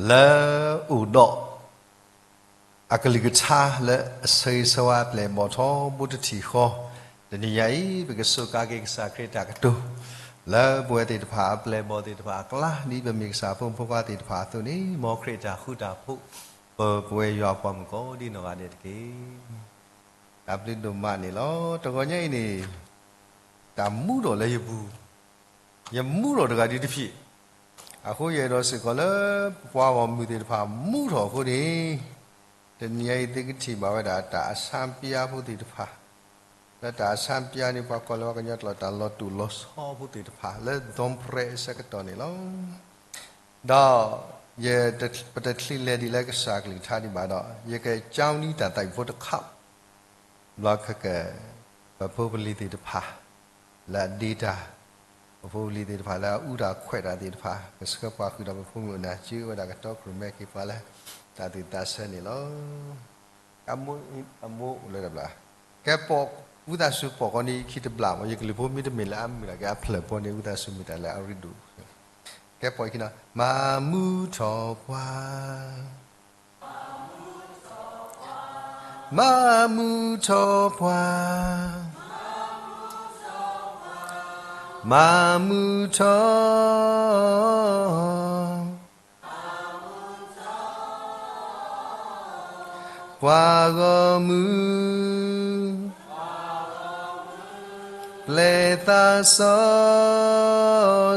လၢအိၣ်ဒီး အကလုၢ်ကထါလၢအဆၢဂ့ၤဆၢဝါပျဲၢ်ဘီၣ်ထီဘိတထံၣ်ဃီ, တနံၤညါအံၤ ပကစူးကါက့ၤကစၢ်ခရံာ်တၢ်ကတိၤ လၢပဝဲသ့ၣ်တဖၣ်အပျဲၢ်ဘီၣ်သ့ၣ်တဖၣ်အကျါ ဒ်ပမ့ၢ်ကစၢ်ဖိမုၣ်ဖိခွါသ့ၣ်တဖၣ်အသိးန့ၣ် မ်ခရံာ်တၢ်ဃူတၢ်ဖိး ပပဝဲယွၤပှၤမုၣ်ကိးဒံနီၢ်ဂၤဒဲးတက့ၢ်. တၢ်ဘျုးဒိၣ်မးန့ၣ်လီၤ. တဂီၤညါအံၤန့ၣ် တၢ်မူထီၣ်လၢယပူၤ ယမူထီၣ်တဂၤဒ်တဖျၢၣ်, အဃိယအဲၣ်ဒိးစ့ၢ်ကီးလၢ ပပှၤဂီၢ်မုၢ်သ့ၣ်တဖၣ်မူထီၣ်အဃိန့ၣ်, တနံၤညါအံၤသုကထံၣ်ဘၣ်ဝဲဒၣ်တၢ်အဆၢပျါဖိသ့ၣ်တဖၣ်, လၢတၢ်အဆၢပျါန့ၣ် ပှၤကိးလၢပှၤကညီကျိာ်တၢ်လီၤတိၢ်လီၤဆီဖိသ့ၣ်တဖၣ် လၢ ဒွန်ပြဲး အဆၢကတီၢ်န့ၣ်လီၤ. ဒီးယတ ပတချံးလဲၤဒ်လၢကစၢ်ကလုၢ်ကထါဒံးဘၣ်ဒီး ယကကၠီနံတၢ်သးဝံၣ်ဖိတခါ ဘျီခဲက ပဖိပလံၤသ့ၣ်တဖၣ် လၢအဒ့တၢ်, ပဖိပလံၤသ့ၣ်တဖၣ်လၢအအူတၢ်ခွဲးတၢ်သ့ၣ်တဖၣ် ကဆှၢပှၤဃုာ်ဒီးပဖိမုၣ်အနၢ်စုဝဲဒၣ်ကတီခိၣ်ရိၣ်မဲက့ၤပှၤလၢ တၢ်သူၣ်သးဆၢန့ၣ်လီၤ. အမိၢ်အိၣ်လၢတဘျီ, ကဲပိာ် ဝံသးစူၤပိာ်ဃီန့ၢ်ခံတဘျီမး ယကလုၢ်ဖိမ့တမ့ၢ်လၢအမုာ်ဒီးက့ၤအဖျၢၣ်ဖိန့ၣ် ဝံသးစူၤမ့ၢ်တၢ်လၢအရ့ဒိၣ်, ကဲပိာ်ခံနီၤ, မၤမူထီၣ်ပှၤ မၤမူထီၣ်ပှၤ, မၤမူထီၣ် ပှၤဂီၢ်မုၢ် ပျဲၢ်သးစီ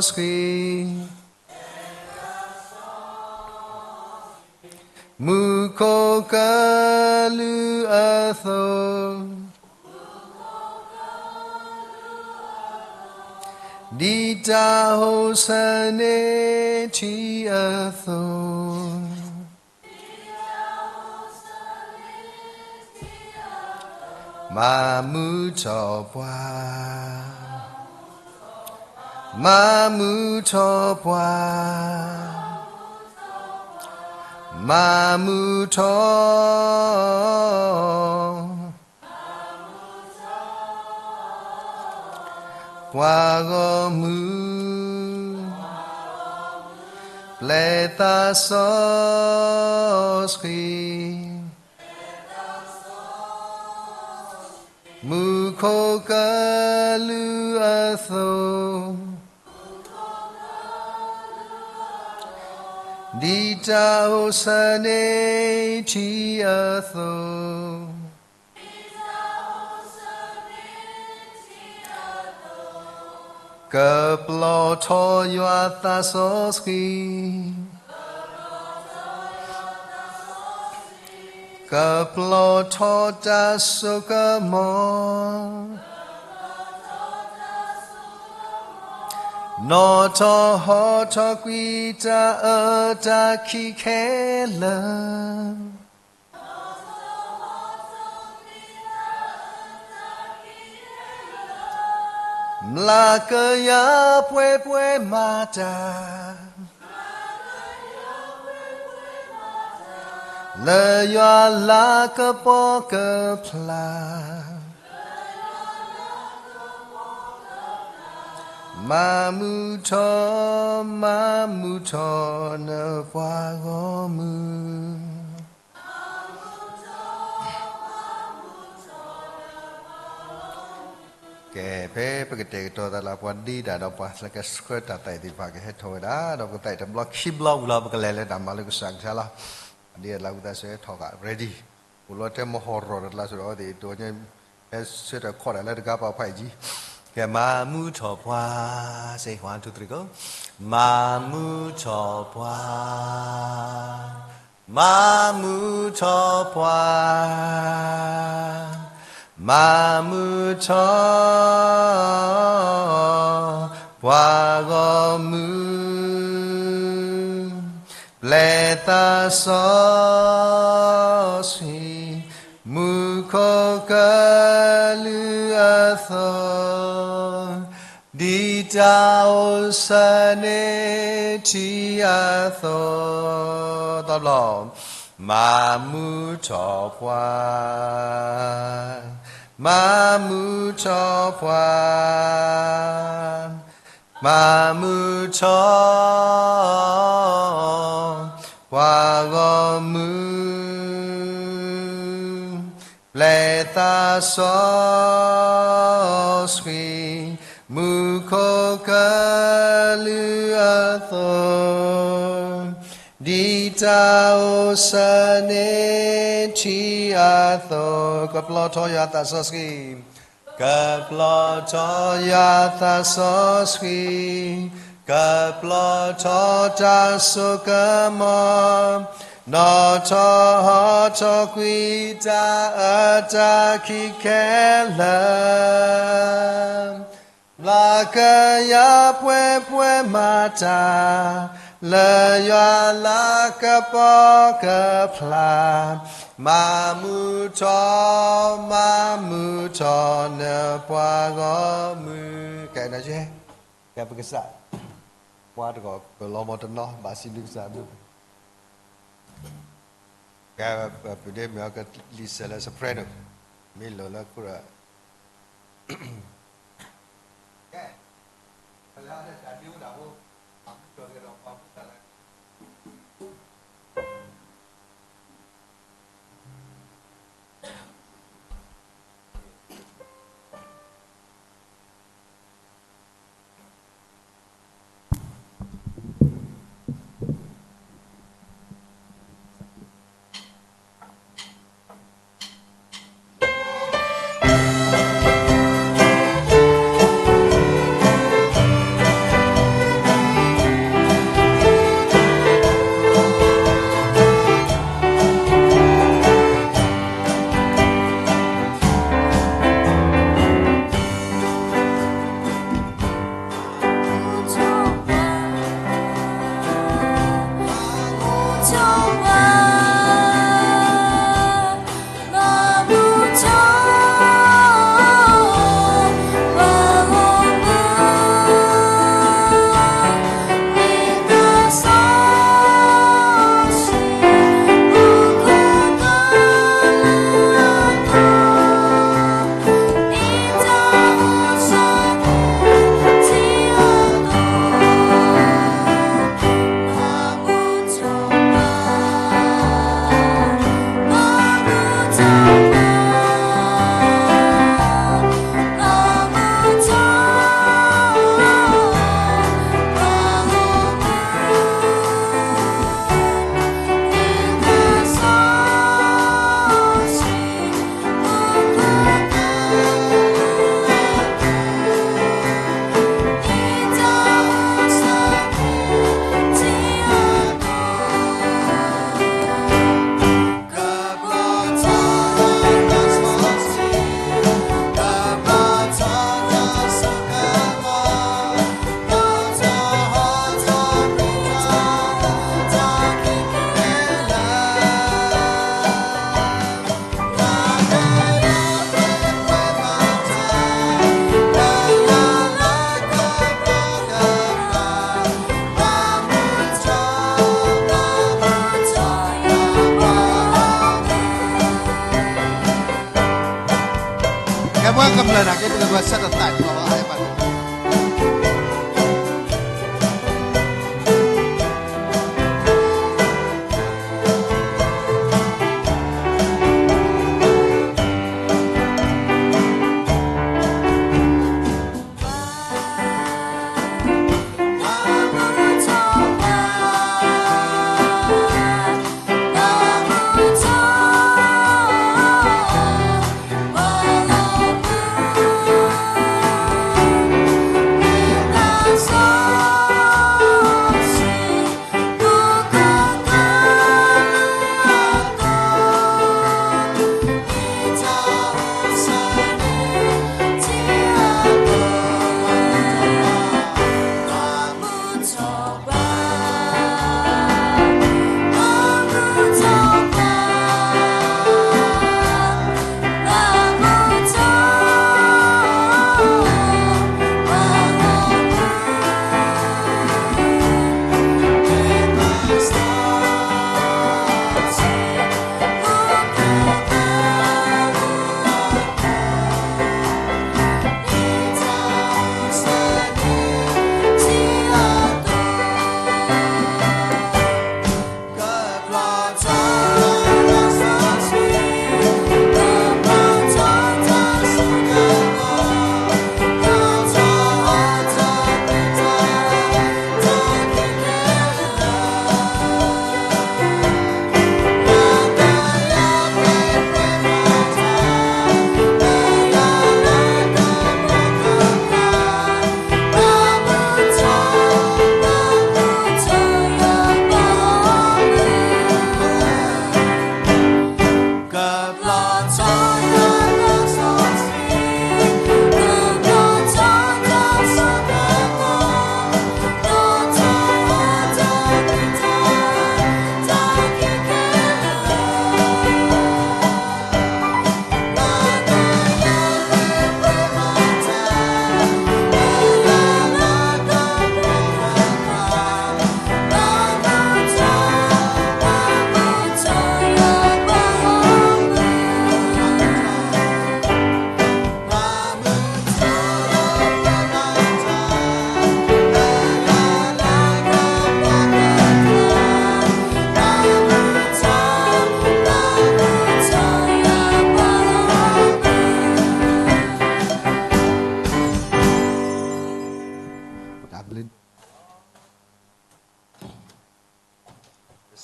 ဆှံ မူခိၣ်ကလူးအသိး, ဒ်တၢ်အိၣ်ဆၢန့ၢ်ထံအသိး, မၤမူထီၣ်ပှၤ, မၤမူထီၣ်ပှၤ, မၤမူထီၣ် ပှၤဂီၢ်မုၢ် ပျဲၢ်သးစီဆှံ မူခိၣ်ကလူးအသိး, ဒ်တၢ်အိၣ်ဆၢန့ၢ်ထံအသိး, ကပျီၢ်ထီၣ်ယွၤသးစီဆှံ, ကပျီၢ်ထီၣ်တၢ်စိကမီၤ, နီၣ်ထီၣ်ဟီၣ်ထီၣ်ကွံာ်တၢ်အၢတၢ်ခံးခဲလၢာ် မျးကယၤပှဲၤပှဲၤမၤတၢ်, လၢယွၤလၤကပီၤကဖျါ, မၤမူထီၣ်, မၤမူထီၣ်နပှၤဂီၢ်မုၢ် ကဲ, ဖဲပကတဲာ်ကတီၤသးလၢပှၤဒ့တၢ်ဒီးပှၤလၢကဆှၢတၢ်သးဝံၣ်သ့ၣ်တဖၣ်ကဟဲထီၣ်ဝဲဒၣ်, ဒီးပကသးဝံၣ်တဘျီခံဘျီဝံၤလီၤ ပကလဲၤလၢတၢ်မၤလိကစၢ်ကလုၢ်ကထါလီၤ. အဒ့အလၢဝံသးစူၤဟဲထီၣ်ဃာ် ready, အိၣ်လီၤတဲမဟီၣ်ရီၣ်တကျါစ့ၢ်ဒီးအဝဲသ့ၣ်တဂၤညါ ဟဲဆၢထၢၣ်ခီဒၣ်လၢတဂၤပာ်ဖှိၣ်အံၤကံ, ကဲ, မၤမူထီၣ်ပှၤ, say one, two, three, go. မၤမူထီၣ်ပှၤ မၤမူထီၣ်ပှၤ, မၤမူထီၣ် ပှၤဂီၢ်မုၢ်, ပျဲၢ်သးစီဆှံ, မူခိၣ်ကလူးအသိး ဒ်တၢ်အိၣ်ဆၢန့ၢ်ထံအသိး, တဘျီ, မၤမူထီၣ်ပှၤ, မၤမူထီၣ်ပှၤ, မၤမူထီၣ် သးစီဆှံ မူခိၣ်ကလူးအသိး, ဒ်တၢ်အိၣ်ဆၢန့ၢ်ထံအသိး, ကပျီထီၣ်ယွၤသးစီဆှံ, ကပျီထီၣ်ယွၤသးစီဆှံ, ကပျီထီၣ်တၢ်စိကမီၤ, နီၣ်ထီၣ်ဟီၣ်ထီၣ်ကွံာ်တၢ်အၢတၢ်ခံခဲလၢာ်, ဘျါကယၤပှဲၤပှဲၤမၤတၢ် လၢယွၤလၤကပီၤကဖျါ, မၤမူထီၣ် မၤမူထီၣ်နပှၤဂီၢ်မုၢ်, ကဲ, ကဲပကစး, ပှၤတဂၤပလီၤမီၤတနီၤ ဘၣ်စံးဘျုးကစၢ်မုၢ်, ကဲ, ပဒ့မ့ၢ်အကလံာ်စဲးလၢ soprano, မ့ၢ်လီၤလၢခိၣ်ဒီး ကဲပှၤကမျၢၢ်နာ်က့ ပကဘၣ်ဆၢထၢၣ်သးကလီၤဘၣ် ဟဲဘၣ်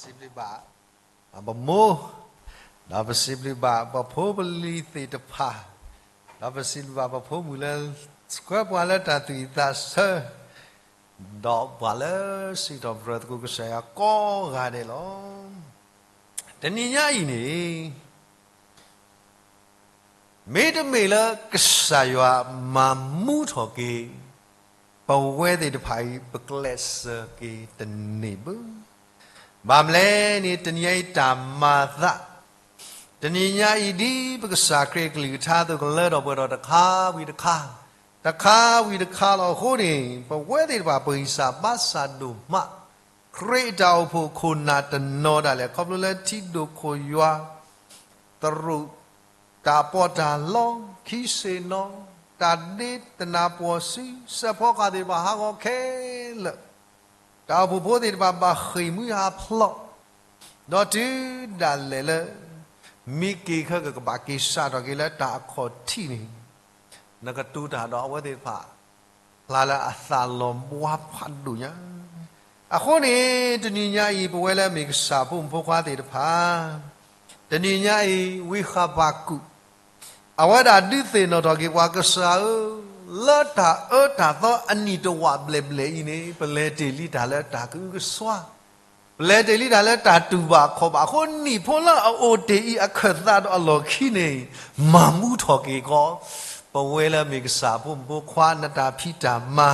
စံးဘျုးဘၣ်ပမိၢ်, ဒီးပစံးဘျုးဘၣ်ပဖိပလံၤသ့ၣ်တဖၣ်, ဒီးပစံးဘျုးဘၣ်ပဖိမုၣ်လၢ ဆှၢပှၤလၢတၢ်သူၣ်ဝံၣ်သးဆၢ, ဒီးပှၤလၢစံးထီၣ်ပတြၢၤသကိးကစၢ်ယွၤကိးဂၤဒဲးလီၤ. တနံၤညါအံၤန့ၣ် မ့တမ့ၢ်လၢကစၢ်ယွၤမၤမူထီၣ်က့ၤ ပဝဲသ့ၣ်တဖၣ်အံၤ ပကျဲးစၢးက့ၤတန့ၢ်ဘၣ်. ဘၣ်မနုၤလဲၣ်န့ၣ် တနံၤညါအံၤတၢ်မၤသး, တနံၤညါအံၤဒ်ပကစၢ်ခရံာ်အကလုၢ်ကထါအသိး ကလၢထီၣ်ပှဲၤထီၣ်တခါဝံၤတခါ, တခါဝံၤတခါလီၤအဃိန့ၣ် ပဝဲသ့ၣ်တဖၣ်ပဂံၢ်စၢ်ဘါစၢ်ဒိၣ်မး, ခရံာ်အတၢ်အိၣ်ဖှိၣ်ခိၣ်နၢ်တနီၤဒၣ်လဲာ် ခီဖျိလၢထံဒိၣ်ခိၣ်ယွၤ သရူး တၢ်ပီးတၢ်လီ ခံဆ့ၣ်နီၤ တၢ်ဒ့တနၢ်ပှီၢ်စု စဲးဖီကဟၣ်သ့ၣ်တဖၣ်ဟးဂီၤခဲလၢာ်, တၢ်အိၣ်ဖှိၣ်ဖိသ့ၣ်တဖၣ်ဘၣ်ဃ့ၢ်မှံဟးဖျိး, ဒီးတုၤဒၣ်လဲာ်လၢ မ့ၢ်က့ၤခဲကဘၣ်က့ၤစးထီၣ်က့ၤလၢတၢ်အခီၣ်ထံးန့ၣ် နကတိၤတၢ်ဒီးအဝဲသ့ၣ်တဖၣ် ဖျါလၢအသးလီၤဘှါဖးဒိၣ်ညါ. အဃိန့ၣ် တနံၤညါအံၤ ပဝဲလၢအမ့ၢ်ကစၢ်ဖိမုၣ်ဖိခွါသ့ၣ်တဖၣ်, တနံၤညါအံၤ ဝံဃဘးကူာ် အဝဲဒၣ်ဒုးသ့ၣ်နီၣ်ထီၣ်က့ၤပှၤ ကစၢ်ဧၢ, လၢတၢ်အၢတၢ်သီအနံၣ်တဝာ်ဘျဲၣ်ဘျဲၣ်အံၤန့ၣ် ပလဲၤတ့ၢ်လံတၢ်လၢတၢ်ကအုကစွါ ပလဲၤတ့ၢ်လံတၢ်လၢတၢ်တူၢ်ဘၣ်ခီၣ်ဘၣ်အဃိ နံၣ်ဖိလၢအအိၣ်တ့ၢ်အံၤအခၢၣ်သးဒီးအလီၢ်ခံန့ၣ် မၤမူထီၣ်က့ၤကီး ပဝဲလၢအမ့ၢ်ကစၢ်ဖိမုၣ်ဖိခွါ နတၢ်ဖံးတၢ်မၤ.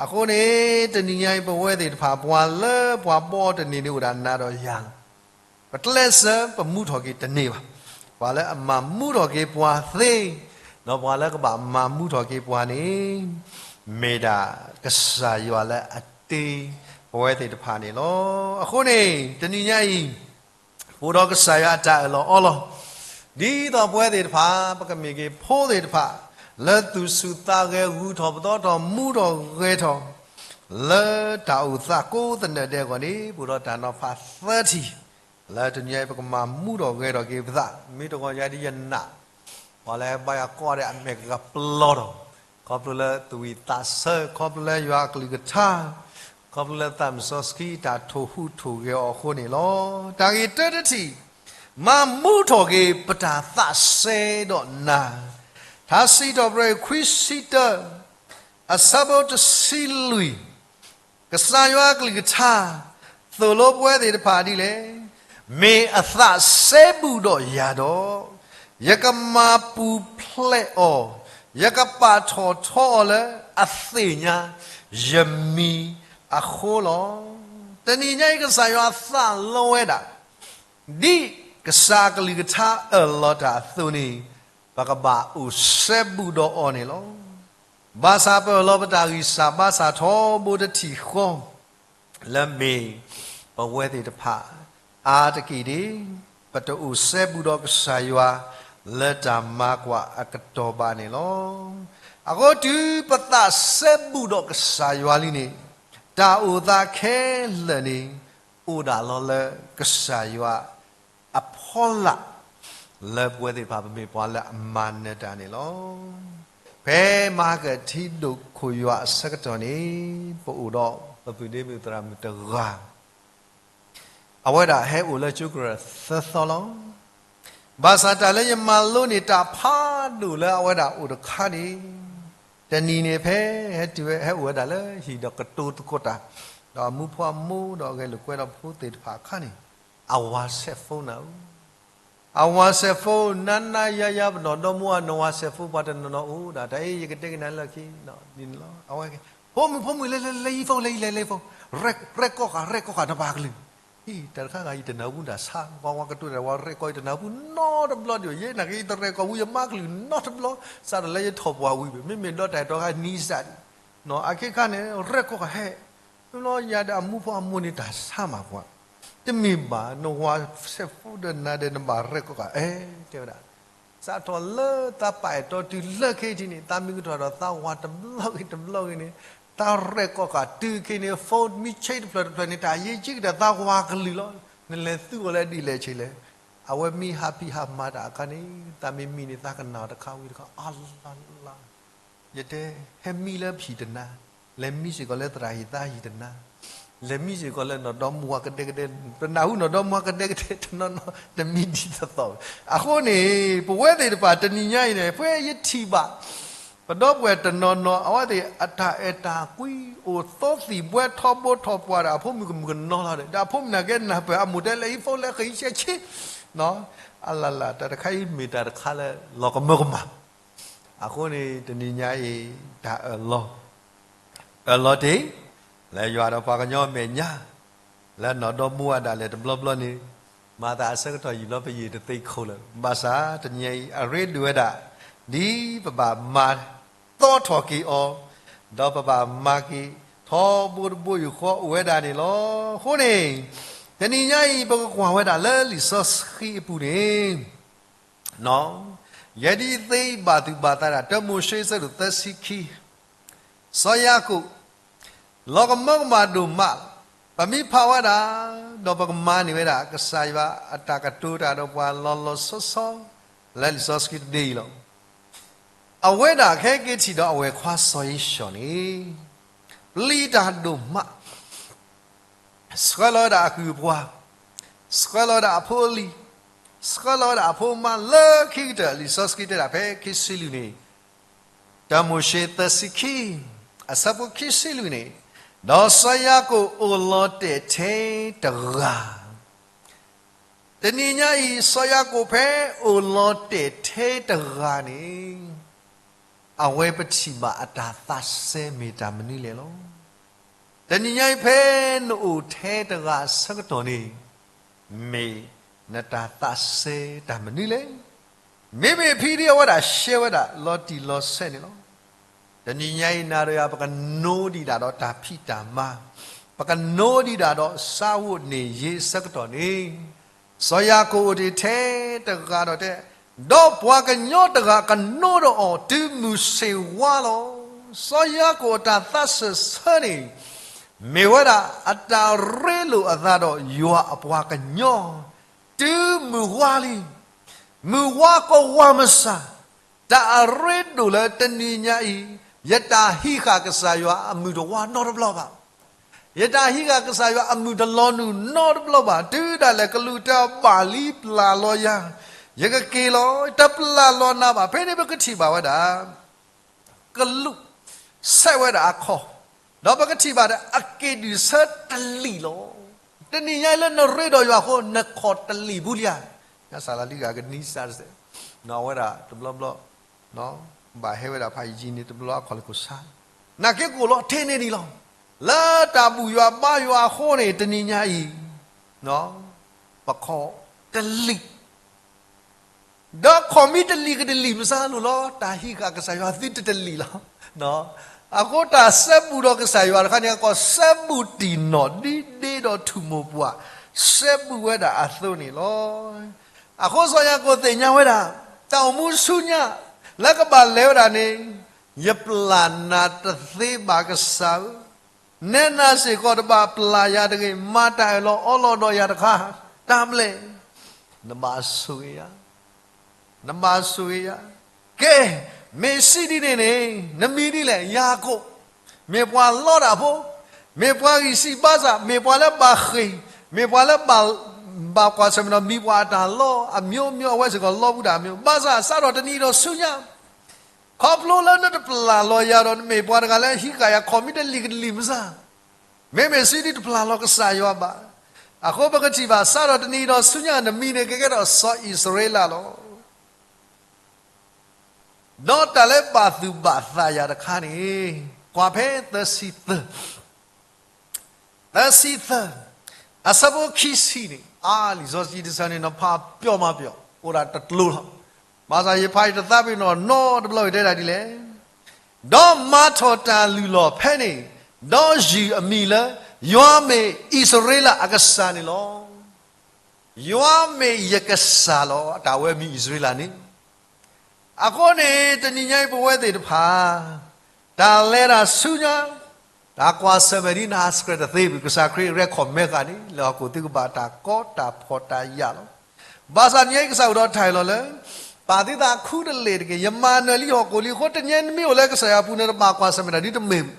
အဃိန့ၣ် တနံၤညါအံၤ ပဝဲသ့ၣ်တဖၣ် ပှၤလၢပှၤဘီတန့ၢ်န့ၣ်အိၣ်ဒၣ်နၤဒီးယၤလီၤ. ပကျဲးစၢးပမူထီၣ်က့ၤတန့ၢ်ဘၣ်. ပှၤလၢအမၤမူထီၣ်က့ၤပှၤသ့, ဒီးပှၤလၢကဘၣ်မၤမူထီၣ်က့ၤပှၤန့ၣ် မ့ၢ်ဒၣ်ကစၢ်ယွၤလၢအတ့ပဝဲသ့ၣ်တဖၣ်န့ၣ်လီၤ. အဃိန့ၣ် တနံၤညါအံၤ ပအိၣ်ဒီးကစၢ်ယွၤအတၢ်အၢၣ်လီၤအီလီၤ, ဒ်သိးပဝဲသ့ၣ်တဖၣ် ပကမ့ၢ်က့ၤဖိသ့ၣ်တဖၣ် လၢသူၣ်ဆူၣ်သးဂဲၤဂုၤထီၣ်ပသီထီၣ်မူထီၣ်ဂဲၤထီၣ် လၢတၢ်အိၣ်သးကိးသနၢၣ်ဒဲးအဂီၢ်န့ၣ် ပအိၣ်ဒီးတၢ်နီၤဖးသၢထံၣ် လၢတနံၤအံၤ ပကမၤမူထီၣ်ဂဲၤထီၣ်က့ၤပသး, မ့ၢ်တဂီၤယၤဒ်ယနာ်, ပှၤလၢဘါယွၤကိးဂၤဒဲးအမဲာ်ကပျီထီၣ်, ခီဖျိလၢသူၣ်ဝံၣ်သးဆၢ, ခီဖျိလၢယွၤအကလုၢ်ကထါ, ခီဖျိလၢသးစီဆှံတၢ်ထိၣ်ဟူးထိၣ်ဂဲၤအီၤအဃိန့ၣ်လီၤ. တၢ်ဂ့ၢ်တၢတထံၣ်, မၤမူထီၣ်က့ၤပတၢ်သးစဲဒီးနၤ, ထါစံးထီၣ်ပတြၢၤခွံဆံတၢ အဆၢဖိတဆံလွံၢ်, ကစၢ်ယွၤအကလုၢ်ကထါ သိၣ်လိပဝဲသ့ၣ်တဖၣ်ဒ်လဲၣ်, မ့ၢ်အသးစဲဘူးဒီးယၤဒီး, ယကမၤပူၤဖျဲးအီၤ, ယကပာ်ထီၣ်ထီအီၤလၢအသ့ၣ်ညါယမံၤအဃိလီၤ. တနံၤညါအံၤ ကစၢ်ယွၤသးလီဝဲဒၣ်, ဒ်ကစၢ်အကလုၢ်ကထါအၢၣ်လီၤတၢ်အသိးန့ၣ်, ပကဘၣ်အိၣ်စဲဘူးဒီးအီၤန့ၣ်လီၤ. ဘၣ်ဆၣ်ပအၢၣ်လီၤပတၢ်ဂံၢ်စၢ်ဘါစၢ်ထီဘိတထံၣ်ဃီ, လၢမ့ၢ်ပဝဲသ့ၣ်တဖၣ် အါတက့ၢ်ဒၣ် ပတအိၣ်စဲဘူးဒီးကစၢ်ယွၤ လၢတၢ်မၤကွၢ်အကတီၢ်ဘၣ်န့ၣ်လီၤ. အဃိတုၤပသးစဲဘူးဒီးကစၢ်ယွၤလံန့ၣ်, တၢ်အိၣ်သးခဲလၢာ်န့ၣ် အိၣ်ဒၣ်လီၤလၢကစၢ်ယွၤ အဖီလာ် လၢပဝဲသ့ၣ်တဖၣ်ပမ့ၢ်ပှၤလၢအမၤနၢၤတၢ်န့ၣ်လီၤ. ဖဲမၤဟကထံဒိၣ်ခိၣ်ယွၤအဆၢကတီၢ်န့ၣ် ပအိၣ်ဒီးပပုၢ်ဒ့မုၣ်သရၣ်မုၣ်တဂၤ, အဝဲဒၣ်ဟဲအိၣ်လၢကၠိကရၢၢ်သၢသီလီၤ. ဘၣ်ဆၣ်တၢ်လၢယမၤလိန့ၢ်တၢ်ဖးဒိၣ်လၢအဝဲဒၣ်အိၣ်တခါန့ၣ်, တနံၤန့ၣ်ဖဲဟဲတုၤဝဲ ဟဲအိၣ်ဝဲဒၣ်လၢဟံၣ်ဒီးကတိၤသကိးတၢ်, ဒီးအမူဖိအမိၢ်ဒီးအဂဲၤလိာ်ကွဲဒီးဖိသ့ၣ်တဖၣ်အခါန့ၣ်, အဝၤစဲးဖိနၤဧၢ, အဝၤစဲးဖိ နၤနၤယၤယၤပနီၢ်ဒီမါဝၤ နဝၤစဲးဖိပှၤတနီၤနီၤအိၣ်ဒၣ် တၢ်အံၤယကတဲက့ၤနၤလၢခံ, ဒ်န့ၣ်လီၤ. အဝဲ ဖိမုၣ်ဖိမုၣ် လဲၤလဲၤလဲၤယံၤဖိ လဲၤယံၤလဲၤလဲၤဖိ, ရဲၣ်ကီၢ်ဃာ် ရဲၣ်ကီၢ်ဃာ်နပှၤကလုာ်, ဟံၣ် တၢ်တခါဂၤယတနၢ်ဟူတၢ်ဆါ, ပှၤဝၤကတိၤတၢ်ဝဲရဲၣ်ကီၢ်ယတနၢ်ဟူနီတဘျီဒံးဘၣ်, ယဲနာ်က့ၤ ယတရဲၣ်ကီၢ်ဘူးယမါကလုၢ်နီတဘျီ, စးထီၣ်လၢယထီၣ်ပှၢ်ဝံၤဘၣ်, မ့မ့ၢ်ဒီးတၢ်အဲၣ်တီခါနံၤစးဒံး, အခဲခါန့ၣ် ရဲၣ်ကီၢ်ဃာ်ဟဲ, လီၤယၤဒီးအမူဖိအမိၢ်န့ၣ်တၢ်ဆါမးပှၤ, တမ့ၢ်ဘၣ် နဝၤစဲးဖိဒီးနၤဒီးနဘၣ်ရဲၣ်ကီၢ်ဃာ် အဲ တဲဝဲဒၣ် စးထီၣ်လၢသးပာ်အဲၣ်တီတုၤလၢခဲအံၤထံးန့ၣ် သးမံကထီၣ်ဒီးသးဝၤတဘျီဂ့ၤတဘျီဂ့ၤန့ၣ်, သးရဲၣ်ကီၢ်ဃာ်တုၤခဲအံၤန့ၣ် ဖိမံဆ့တဖျၢၣ်တဖျၢၣ်န့ၣ် တၢ်ယဲၢ်ကံကတၢၢ်သးဝၤကလုာ်လီၤ. နလဲၤသူအီၤလၢဒ်လဲၣ်ဆ့လဲၣ်, အဝဲမံဟးဖံးဟးမၤတၢ်အခါန့ၣ် သးမ့ၢ်မံန့ၣ် သးကနၣ်အီၤတခါဝံၤတခါ အါလါလါ ယတဲ ဟဲမံလၢပဟံၣ်တနၤ, လဲၤမံစ့ၢ်ကီးလၢသရၣ်ဟံၣ်သးဟံၣ်တနၤ, လဲၤမံစ့ၢ်ကီးလၢနီၢ်ဒီမါဝၤကဒဲကဒဲ, ပနၢ်ဟူနီၢ်ဒီမါဝၤကဒဲကဒဲတနီၤနီၤ တမံဒ်သိးသိး. အဃိန့ၣ် ပဝဲသ့ၣ်တဖၣ်တနံၤညါအံၤန့ၣ် ဖဲယထံၣ်ဘၣ် ပဒီပုၢ်ဝဲၢ်တနီၤနီၤ အဝဲသ့ၣ်အတၢ်အဲၣ်တၢ်ကွံ အိၣ်သီသံၣ်ဘှဲထီဘိထီၣ်ပှၢ်ဒီး အဖိမုၣ်ကမုၣ်ကနီၤလီၤဒီး ဒီးအဖိမုၣ်နာ်က့နၢ်ပၢၢ်အမိၢ်တဲလဲၤဟံးဖိလဲၤဃ့ဆဲးဆ့ အလၢ်လၢ် တၢ်တခါအံၤမ့ၢ်တၢ်တခါလၢလီၤကမၢကမၣ်. အဃိန့ၣ် တနံၤညါအံၤ တၢ်အၢၣ်လီၤ အၢၣ်လီၤတ့ၢ် လၢယွၤဒီးပှၤကညီအမဲာ်ညါ လၢနီၢ်ဒီမါဝၤဒၣ်လဲာ်တဘျီဘျီန့ၣ် မၤသးအဆၢကတီၢ်ယံာ်ဘျီပယံာ်တသ့ခိၣ်လၢၤ. ဘၣ်ဆၣ်တနံၤညါအံၤ အရ့ဒိၣ်ဝဲဒၣ် ဒ်ပဘၣ်မၤသီထီၣ်က့ၤအီၤ ဒီးပဘၣ်မၤက့ၤထီဘိတဘိယူၢ်ဃီအိၣ်ဝဲဒၣ်န့ၣ်လီၤ. အဃိန့ၣ် တနံၤညါအံၤ ပကကွၢ်ဝဲဒၣ်လၢလံာ်စီဆှံအပူၤန့ၣ် ယဲဒ်ယသ့ဘၣ်သူၣ်ဘၣ်သးဒၣ် တၢမိၤၡ့အဆၢဒိၣ်သၢဆံခံ စီၤယၤကိာ် လီၤကမၢကမၣ်ဒိၣ်မး, ပမ့ၢ်ဖးဝဲဒၣ် ဒီးပကမၤန့ၢ်ဝဲဒၣ် ကစၢ်ယွၤအတၢ်ကတိၤတၢ်ဒီးပှၤလီၤလီၤဆီဆီ လၢလံာ်စီဆှံတဘ့ၣ်အံၤလီၤ. အဝဲဒၣ်ခဲက့ၤထံၣ်ဒီးအဝဲၢ်ခွါစီၤဧ့ၡီၤန့ၣ် ပျံၤတၢ်ဒိၣ်မး ဆှၢလီၤဝဲဒၣ်အကုၢ်အပှၤ, ဆှၢလီၤဝဲဒၣ်အဖိအလံၤ, ဆှၢလီၤဝဲဒၣ်အဖိအမါလၢခံကတၢၢ် လံာ်စီဆှံတဲဒၣ်ဖဲခံဆံလွံၢ်န့ၣ်, တၢမိၤၡ့သၢဆံခံ အဆၢဖိခံဆံလွံၢ်န့ၣ်, ဒီးစီၤယၤကိာ်အိၣ်လီၤတဲာ်ထဲတဂၤ တနံၤညါအံၤ စီၤယၤကိာ်ဖဲအိၣ်လီၤတဲာ်ထဲတဂၤန့ၣ်, အဝဲပထံၣ်ဘၣ်အတၢ်သးစဲမ့ၢ်တၢ်မနုၤလဲၣ်လီၤ. တနံၤညါအံၤဖဲနအိၣ်ထဲတဂၤအဆၢကတီၢ်န့ၣ်, မ့ၢ်နတၢ်သးစဲတၢ်မနုၤလဲၣ်. မ့မ့ၢ်ဖဲဒ်အဝဲဒၣ်ရှဲဝဲဒၣ်လီၤတံၢ်လီၤဆဲးန့ၣ်လီၤ. တနံၤညါအံၤနၤဒီးယၤ ပကနိဒံးဒၣ်ဒီးတၢ်ဖံးတၢ်မၤ, ပကနိဒံးဒၣ်ဒီးဆၢဝိၣ်န့ၣ်ယ့အဆၢကတီၢ်န့ၣ်, စီၤယၤကိာ်အိၣ်တ့ၢ်ထဲတဂၤဒီးတဲ, ဒီးပှၤကညီတဂၤကနိဒီးအီၤ တုၤမုၢ်ဆ့ၣ်ဝါလီၤ. စီၤယၤကိာ်အတၢ်သးစၢၢ်ဆၢန့ၣ်, မ့ၢ်ဝဲဒၣ်အတၢ်ရ့လိာ်အသးဒီးယွၤအပှၤကညီ, တုၤမုၢ်ဝါလံ, မုၢ်ဝါကဝါမစၢ်, တၢ်အရ့ဒိၣ်လၢတနံၤညါအံၤ, ယတၢ်ဟံးဃာ်ကစၢ်ယွၤအမုၢ်တဝါနီတဘျီဘၣ်. ယတၢ်ဟံးဃာ်ကစၢ်ယွၤအမုၢ်တလီၤနုာ်နီတဘျီဘၣ်. တုၤဒၣ်လဲာ်ကလူးတၢ်ဘၣ်လံပျၢ်လီၤယၤ, ယကက့ၤလီၤ, တပျၢ်လီၤနၤဘၣ်. ဖဲန့ၣ်ပကထံၣ်ဘၣ်ဝဲဒၣ် ကလူး ဆဲးဝဲဒၣ်အခီၣ်, ဒီးပကထံၣ်ဘၣ်ဒီးအက့ၢ်ဒုးဆၢတလံာ်လီၤ. တနံၤညါလၢနရ့ဒီးယွၤအဃိ နခီၣ်တလံာ်ဘူးလံဧါ. ညါစၢ်လီၤလံဂၤကနံစၢ်တစဲး, နီၢ်ဝဲဒၣ်တဘျီဘျီ, ဘၣ်ဟဲဝဲဒၣ်ဖးယံာ်န့ၣ် တဘျီအခီၣ်လၢကိၣ်ဆါ, နာ်က့ကိၣ်လီၤထဲန့ၣ်ဒံးလီၤ. လၢတၢ်ဘူၣ်ယွၤဘါယွၤအဃိန့ၣ် တနံၤညါအံၤ, ပခီၣ်တလံာ် ဒီးခီၣ်မ့ၢ်တလံာ်ကတလံာ်မစါလိာ်လီၤ, တၢ်ဟံးဃာ်ကစၢ်ယွၤသုတတလံာ်လီၤ. အဃိတၢ်စဲဘူးဒီးကစၢ်ယွၤတခါန့ၣ် ကီးစဲဘူးတံၢ်နီၢ်ဒ်ဒ့ဒီးထူၣ်မိၢ်ပှၢ် စဲဘူးဝဲဒၣ်အသိးန့ၣ်လီၤ. အဃိစီၤယၤကိာ်သ့ၣ်ညါဝဲဒၣ် တၢ်အိၣ်မူဆူညါ လၢကဘၣ်လဲၤဝဲဒၣ်န့ၣ် ယပျၢ်နၤတသ့ဘၣ်ကစၢ်ဧၢ နဲနၤစ့ၢ်ကီး တဘၣ်ပျၢ်ယၤတဂ့ၤ, မၤတၢ်အၢၣ်လီၤအီလီၤဒီးယၤတခါ, တၢ်ဘျဲၣ်, နဘၣ်ဆိၣ်ဂ့ၤယၤ, နဘၣ်ဆိၣ်ဂ့ၤယၤ. ကဲ, မ့ၢ်စံးဒ်န့ၣ်န့ၣ် နမံၤဒ်လဲၣ်, ယၤကိာ်, မ့ၢ်ပှၤလီတၢ်ဖိ, မ့ၢ်ပှၤဂံၢ်စၢ်ဘါစၢ်, မ့ၢ်ပှၤလၢဘၣ်ဃ့ၢ်, မ့ၢ်ပှၤလၢဘၣ်, ဘၣ်ကွၢ်ဆၢၣ်မဲာ်ဒီး မံၤပှၤအတၢ်လီ အမျိုးမျိုး အဝဲစ့ၢ်ကီးလီဘူးဒၣ်အမျိုး, ဘၣ်ဆၣ်စးထီၣ်တနံၤဒီးဆူညါ ခီဖျိလၢနတပျၢ်လီၤယၤဒီး နမ့ၢ်ပှၤတဂၤလၢဟံးဃာ်ယၤ ခီၣ်မ့ၢ်တလံာ်ကတလံာ်မစါ, မ့မ့ၢ်စံးဒ်တပျၢ်လီၤကစၢ်ယွၤဘၣ်. အဃိပကထံၣ်ဘၣ် စးထီၣ်တနံၤဒီးဆူညါ နမံၤန့ၣ်ကကဲထီၣ်စီၤအံၣ်စရ့လးလီၤ. ဒီးတၢ်လၢဘၣ်သူၣ်ဘၣ်သးယၤတခါန့ၣ်, ကွၢ်ဖဲသၢဆံသၢ သၢဆံသၢ အဆၢဖိခံဆံန့ၣ်, အါ လံာ်စီဆှံတဆၢန့ၣ် နဖးပျီမၤပျီ, အိၣ်ဒၣ်တကျိၤလီၤ. ဘၣ်ဆၣ်ယဖးအံၤတသးပ့ၤနီၣ်နီတဘျီ တဲဒၣ်ဒ်လဲၣ်, ဒီးမၤထီၣ်တၢ်လုၢ်လီၢ်ဖဲန့ၣ်, ဒီးယုၢ်အမံၤလၢ ယွၤမ့ၢ်အံၣ်စရ့လးအကစၢ်န့ၣ်လီၤ. ယွၤမ့ၢ်ယကစၢ်လီၤ. တၢ်ဝဲမံၤအံၣ်စရ့လးန့ၣ် အဃိန့ၣ် တနံၤညါအံၤပဝဲသ့ၣ်တဖၣ် တၢ်လဲၤတၢ်ဆူညါ, တၢ်ကွၢ်ဆၢၣ်မဲာ်ဒ်နဟးစကြဲးတသ့ဘၣ်, ကစၢ်ခရံာ်ရဲၣ်ခီၣ်မဲဃာ်န့ၣ် လဲၤဟီၣ်ခိၣ်သုကဘၣ်တၢ်ကီတၢ်ဖှီၣ်တၢ်ယာ်လီၤ. ဘၣ်ဆၣ်တနံၤညါအံၤကစၢ်အိၣ်ဒီးတၢ်အၢၣ်လီၤလၢ ပာ်သုသးခူတလ့ၢ်တက့ၢ်, ယမၤနၢၤလံဟီၣ်ခိၣ်လံအဃိ တနံၤညါအံၤနမ့ၢ်အိၣ်လၢကစၢ်ယွၤအပူၤန့ၣ် တဘၣ်ကွၢ်ဆၢၣ်မဲာ်တၢ်ဒ်တမ့ၢ်ဘၣ်.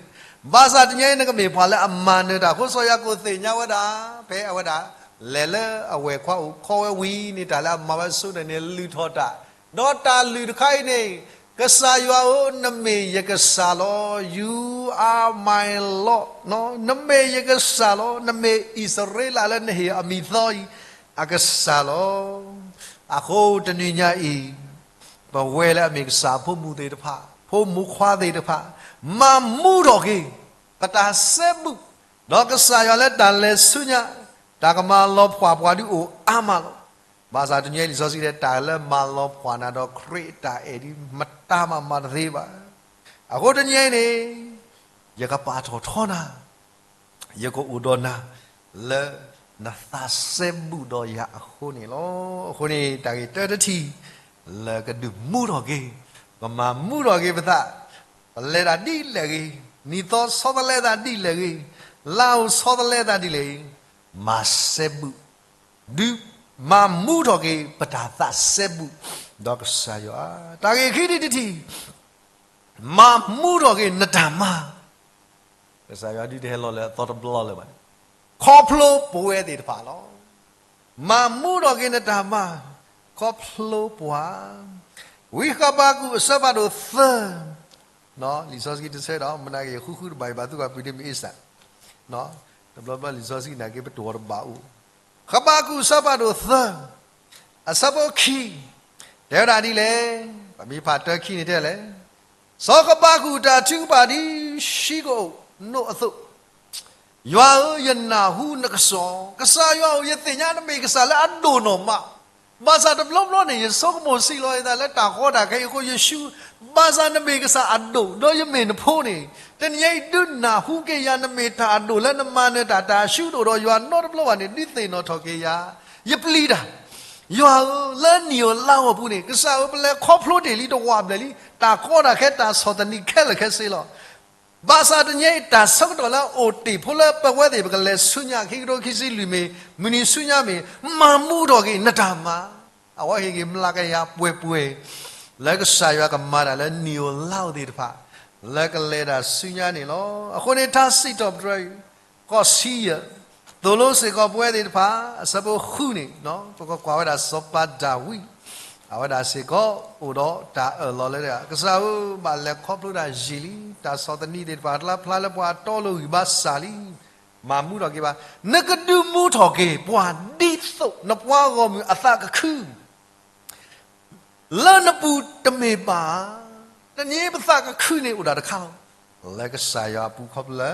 ဘၣ်ဆၣ်တနံၤအံၤ နကမ့ၢ်ပှၤလၢအမၤနၢၤတၢ်အဃိ စီၤယၤကိာ်သ့ၣ်ညါဝဲဒၣ် ဖဲအဝဲဒၣ် လဲၤလၢအဝဲၢ်ခွါအိၣ် ခီဝဲဝံၤန့ၣ် တၢ်လၢအမၤဝဲဆိန့ၣ်န့ၣ် လုၢ်ထီၣ်တၢ်, ဒီးတၢ်လုၢ်တခါအံၤန့ၣ်, ကစၢ်ယွၤဧၢ, နမ့ၢ်ယကစၢ်လီၤ. You are my Lord, နမ့ၢ်ယကစၢ်လီၤ. နမ့ၢ်အံၣ်စရ့လးလၢနဟ့ၣ်အမံၤသီအံၤ အကစၢ်လီၤ. အဃိတနံၤညါအံၤ ပဝဲလၢအမ့ၢ်ကစၢ်အဖိမုၣ်သ့ၣ်တဖၣ်, ဖိမုၣ်ခွါသ့ၣ်တဖၣ်, မၤမူထီၣ်က့ၤ ပတၢ်စဲဘူး, ဒီးကစၢ်ယွၤလၢတၢ်လဲၤဆူညါ, တၢ်ကမၤလီၤဖှၣ်ပှၤဒုးအိၣ်အါမးလီၤ. ဘၣ်ဆၣ်တနံၤအံၤလံာ်စီဆှံတဲ တၢ်လၢမၤလီၤဖှၣ်နၤဒီးခရံာ်အတၢ်အဲၣ်ဒ်မတၤမးမၤတသ့ဘၣ်. အဃိတနံၤအံၤန့ၣ် ယကပာ်ထီၣ်ထီနၤ ယကအိၣ်ဒီးနၤ လၢနသးစဲဘူးဒီးယၤအဃိန့ၣ်လီၤ. အဃိန့ၣ် တၢ်ဂ့ၢ်တၢတထံၣ် လၢကဒုးမူထီၣ်က့ၤ, ကမၤမူထီၣ်က့ၤပသး, ပလဲၤတၢ်ဒ်လဲၣ်ဂ့ၤ, နံၣ်သီဆီတလဲသးဒ်လဲၣ်ဂ့ၤ, လါအိၣ်ဆီတလဲသးဒ်လဲၣ်ဂ့ၤ, မၤစဲဘူး, ဒုးမၤမူထီၣ်က့ၤ ပတၢ်သးစဲဘူး ဒီးကစၢ်ယွၤ, တၢ်ဂ့ၢ်ခံထံၣ်တထံၣ် မၤမူထီၣ်က့ၤနတၢ်မၤ, ကစၢ်ယွၤဒုးတဟဲလီၤလၢအသီတဘျီလၢၤဘၣ်န့ၣ်, ခီဖျိပဝဲသ့ၣ်တဖၣ်လီၤ. မၤမူထီၣ်က့ၤနတၢ်မၤ ခီဖျိပှၤ, ဝံဃဘးကူာ်အဆၢဖးဒိၣ်သၢ, လံာ်စီဆှံတဆၢဒီး မနၤက့ၤဃုဃုတဘၣ်အံၤ ဘၣ်သူၣ်က့ၤပှ့ၤဒ်မ့ၢ်အ့ၣ်စၢ်, တဘျီဘျီလံာ်စီဆှံနာ်က့ၤပတိၢ်အီၤတဘၣ်အိၣ်, ဃဘးကူာ်အဆၢဖးဒိၣ်သၢ အဆၢဖိခံ, တဲဝဲဒၣ်ဒ်လဲၣ်, ပမ့ၢ်ဖးတၢခံန့ၣ်တဲလဲၣ်, စီၤဃဘးကူာ်တၢ်ထုကဖၣ်ဒ်ဆှံကအိၣ်နိအသိး, ယွၤဧၢ, ယနၢ်ဟူနကစီၣ်, ကစၢ်ယွၤဧၢ, ယသ့ၣ်ညါနမ့ၢ်ကစၢ်လၢအဒိၣ်နီၢ်မး, ဘၣ်ဆၣ်တဘျီဘျီန့ၣ် ယဆိကမိၣ်ဆံးလီၤယသးလၢတၢ်ကီတၢ်ခဲအံၤအဃိ ယဆူ, ဘၣ်ဆၣ်နမ့ၢ်ကစၢ်အဒိၣ် ဒီးယမ့ၢ်နဖိန့ၣ်, တနံၤအံၤဒုးနၢ်ဟူက့ၤယၤ နမ့ၢ်တၢ်အဒိၣ်လၢနမၤနၢၤတၢ် တၢ်ဆှံတအိၣ်ဒီးယွၤနီတဘျီဘၣ်န့ၣ် ဒုးသ့ၣ်နီၣ်ထီၣ်က့ၤယၤ, ယပျံၤတၢ် ယွၤဧၢ, လၢနံၣ်ဧိၤလါဧိၤအပူၤန့ၣ် ကစၢ်ဧၢ, ပလဲၤခီဖျိတ့ၢ်လံ တဝာ်ဘျဲၣ်လံ တၢ်ကီတၢ်ခဲ တၢ်ဆီၣ်သနံးခဲလၢာ်ခဲဆ့လီၤ. ဘၣ်ဆၣ်တနံၤအံၤ တၢ်ဆၢကတီၢ်လၢအအိၣ်တ့ၢ်ဖိလၢပဝဲသ့ၣ် ပကလဲၤဆူညါ ခံကထိခံဆံလွံၢ်မ့ၢ် မုၢ်နံၤဆူညါမ့ၢ် မၤမူထီၣ်က့ၤနတၢ်မၤ, အဝဲဟ့ၣ်က့ၤမျးကယၤပှဲၤပှဲၤ လၢကစၢ်ယွၤကမၤတၢ်လၢနံၣ်ဧိၤလါဧိၤသ့ၣ်တဖၣ် လၢကလဲၤတၢ်ဆူညါန့ၣ်လီၤ. အဃိန့ၣ် တၢ်စံးထီၣ်ပတြၢၤအံၤ ကီၢ်ဆံယဲၢ် သိၣ်လိစ့ၢ်ကီးပဝဲသ့ၣ်တဖၣ် အဆၢဖိဃုန့ၣ် ပကကွၢ်ဝဲဒၣ်စီၤပၤဒၤဝံး အဝဲဒၣ်စ့ၢ်ကီးအိၣ်ဒီးတၢ်အၢၣ်လီၤလၢ ကစၢ်ဧၢ, ဘၣ်လဲၤခီဖျိတၢ်ယံာ်လံ, တၢ်ဆီၣ်သနံးသ့ၣ်တဖၣ် တလၢဖျါလၢပှၤအတီအလိၤဂံၢ်ဘါစှၤလံ, မၤမူထီၣ်က့ၤဘၣ်, နကဒုးမူထီၣ်က့ၤပှၤဒ်သိးနပှၤဂီၢ်မုၢ်အသးကခု လၢနပူၤတမ့ၢ်ဘၣ်ဧါ. တနံၤအံၤပသးကခုန့ၣ်အိၣ်ဒၣ်တခါလီၤ. လၢကစၢ်ယွၤအပူၤခီဖျိလၢ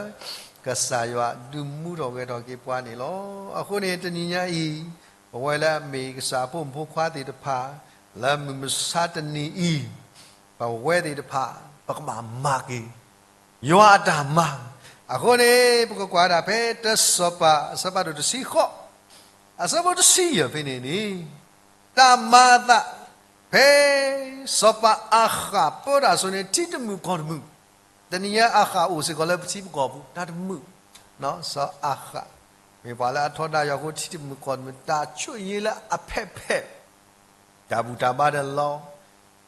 ကစၢ်ယွၤဒုးမူထီၣ်ဂဲၤထီၣ်က့ၤပှၤန့ၣ်လီၤ. အဃိန့ၣ် တနံၤညါအံၤ ပဝဲလၢအမ့ၢ်ကစၢ်အဖိမုၣ်ဖိခွါသ့ၣ်တဖၣ် လၢမုၢ်မဆါတနံၤအံၤ ပဝဲသ့ၣ်တဖၣ် ပကဘၣ်မၤက့ၤ ယွၤအတၢ်မၤ, အဃိန့ၣ် ပကကွၢ်ဒၣ်ဖဲတၢစီၤပၤ အဆၢဖးဒိၣ်တဆံဃိး အဆၢဖိတဆံယဲၢ်ဖဲန့ၣ်န့ၣ်, တၢ်မၤအသး ဖဲစီၤပၤအၤဃးပၢတၢ်အစိၤန့ၣ် ထံတမုာ်ကီၢ်တမုာ်, တနံၤညါအၤဃးအိၣ်စ့ၢ်ကီးလၢပထံပကီၢ်ပူၤ တၢ်တမုာ်, စီၤအၤဃး မ့ၢ်ပှၤလၢအထီဒါယွၤအဃိ ထံတမုာ်ကီၢ်တမုာ် တၢ်ဆိၣ်ဂ့ၤလၢအဖဲးဖဲး တၢ်ဘူၣ်တၢ်ဘါဒီးလီၤ,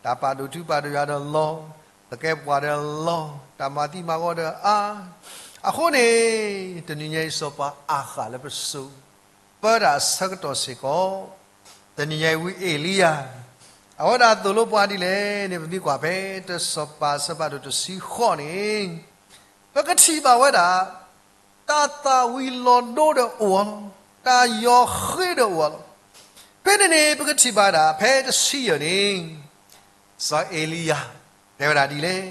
တၢ်ပာ်ဒိၣ်ထူပာ်ဒိၣ်ယွၤဒီးလီၤ, သကဲးပဝးဒီးလီၤ, တၢ်မၤသံမၤဂီၤဒီးအါ, အဃိန့ၣ် တနံၤညါအံၤစီၤပၤအၤဃးလၢပစိၤ ပၢတၢ်အဆၢကတီၢ်စ့ၢ်ကီး, တနံၤညါအံၤဝံအ့လံယၤ အဝဲဒၣ်သိၣ်လိပှၤဒ်လဲၣ်န့ၣ် ပမ့ၢ်ကွၢ်ဖဲတၢစီၤပၤအဆၢဖးဒိၣ်တဆံဃိးန့ၣ်, ပကထံၣ်ဘၣ်ဝဲဒၣ် တၢ်သၣ်ဝံၤလီၤဒိဒီးအိၣ်အီၤလီၤ, တၢ်ယီၤဃ့ဒီးအိၣ်အီၤလီၤ. ဖဲန့ၣ်န့ၣ် ပကထံၣ်ဘၣ်ဒၣ်ဖဲတဆံယဲၢ်န့ၣ်, စီၤအ့လံယၤ တဲဝဲဒၣ်ဒ်လဲၣ်,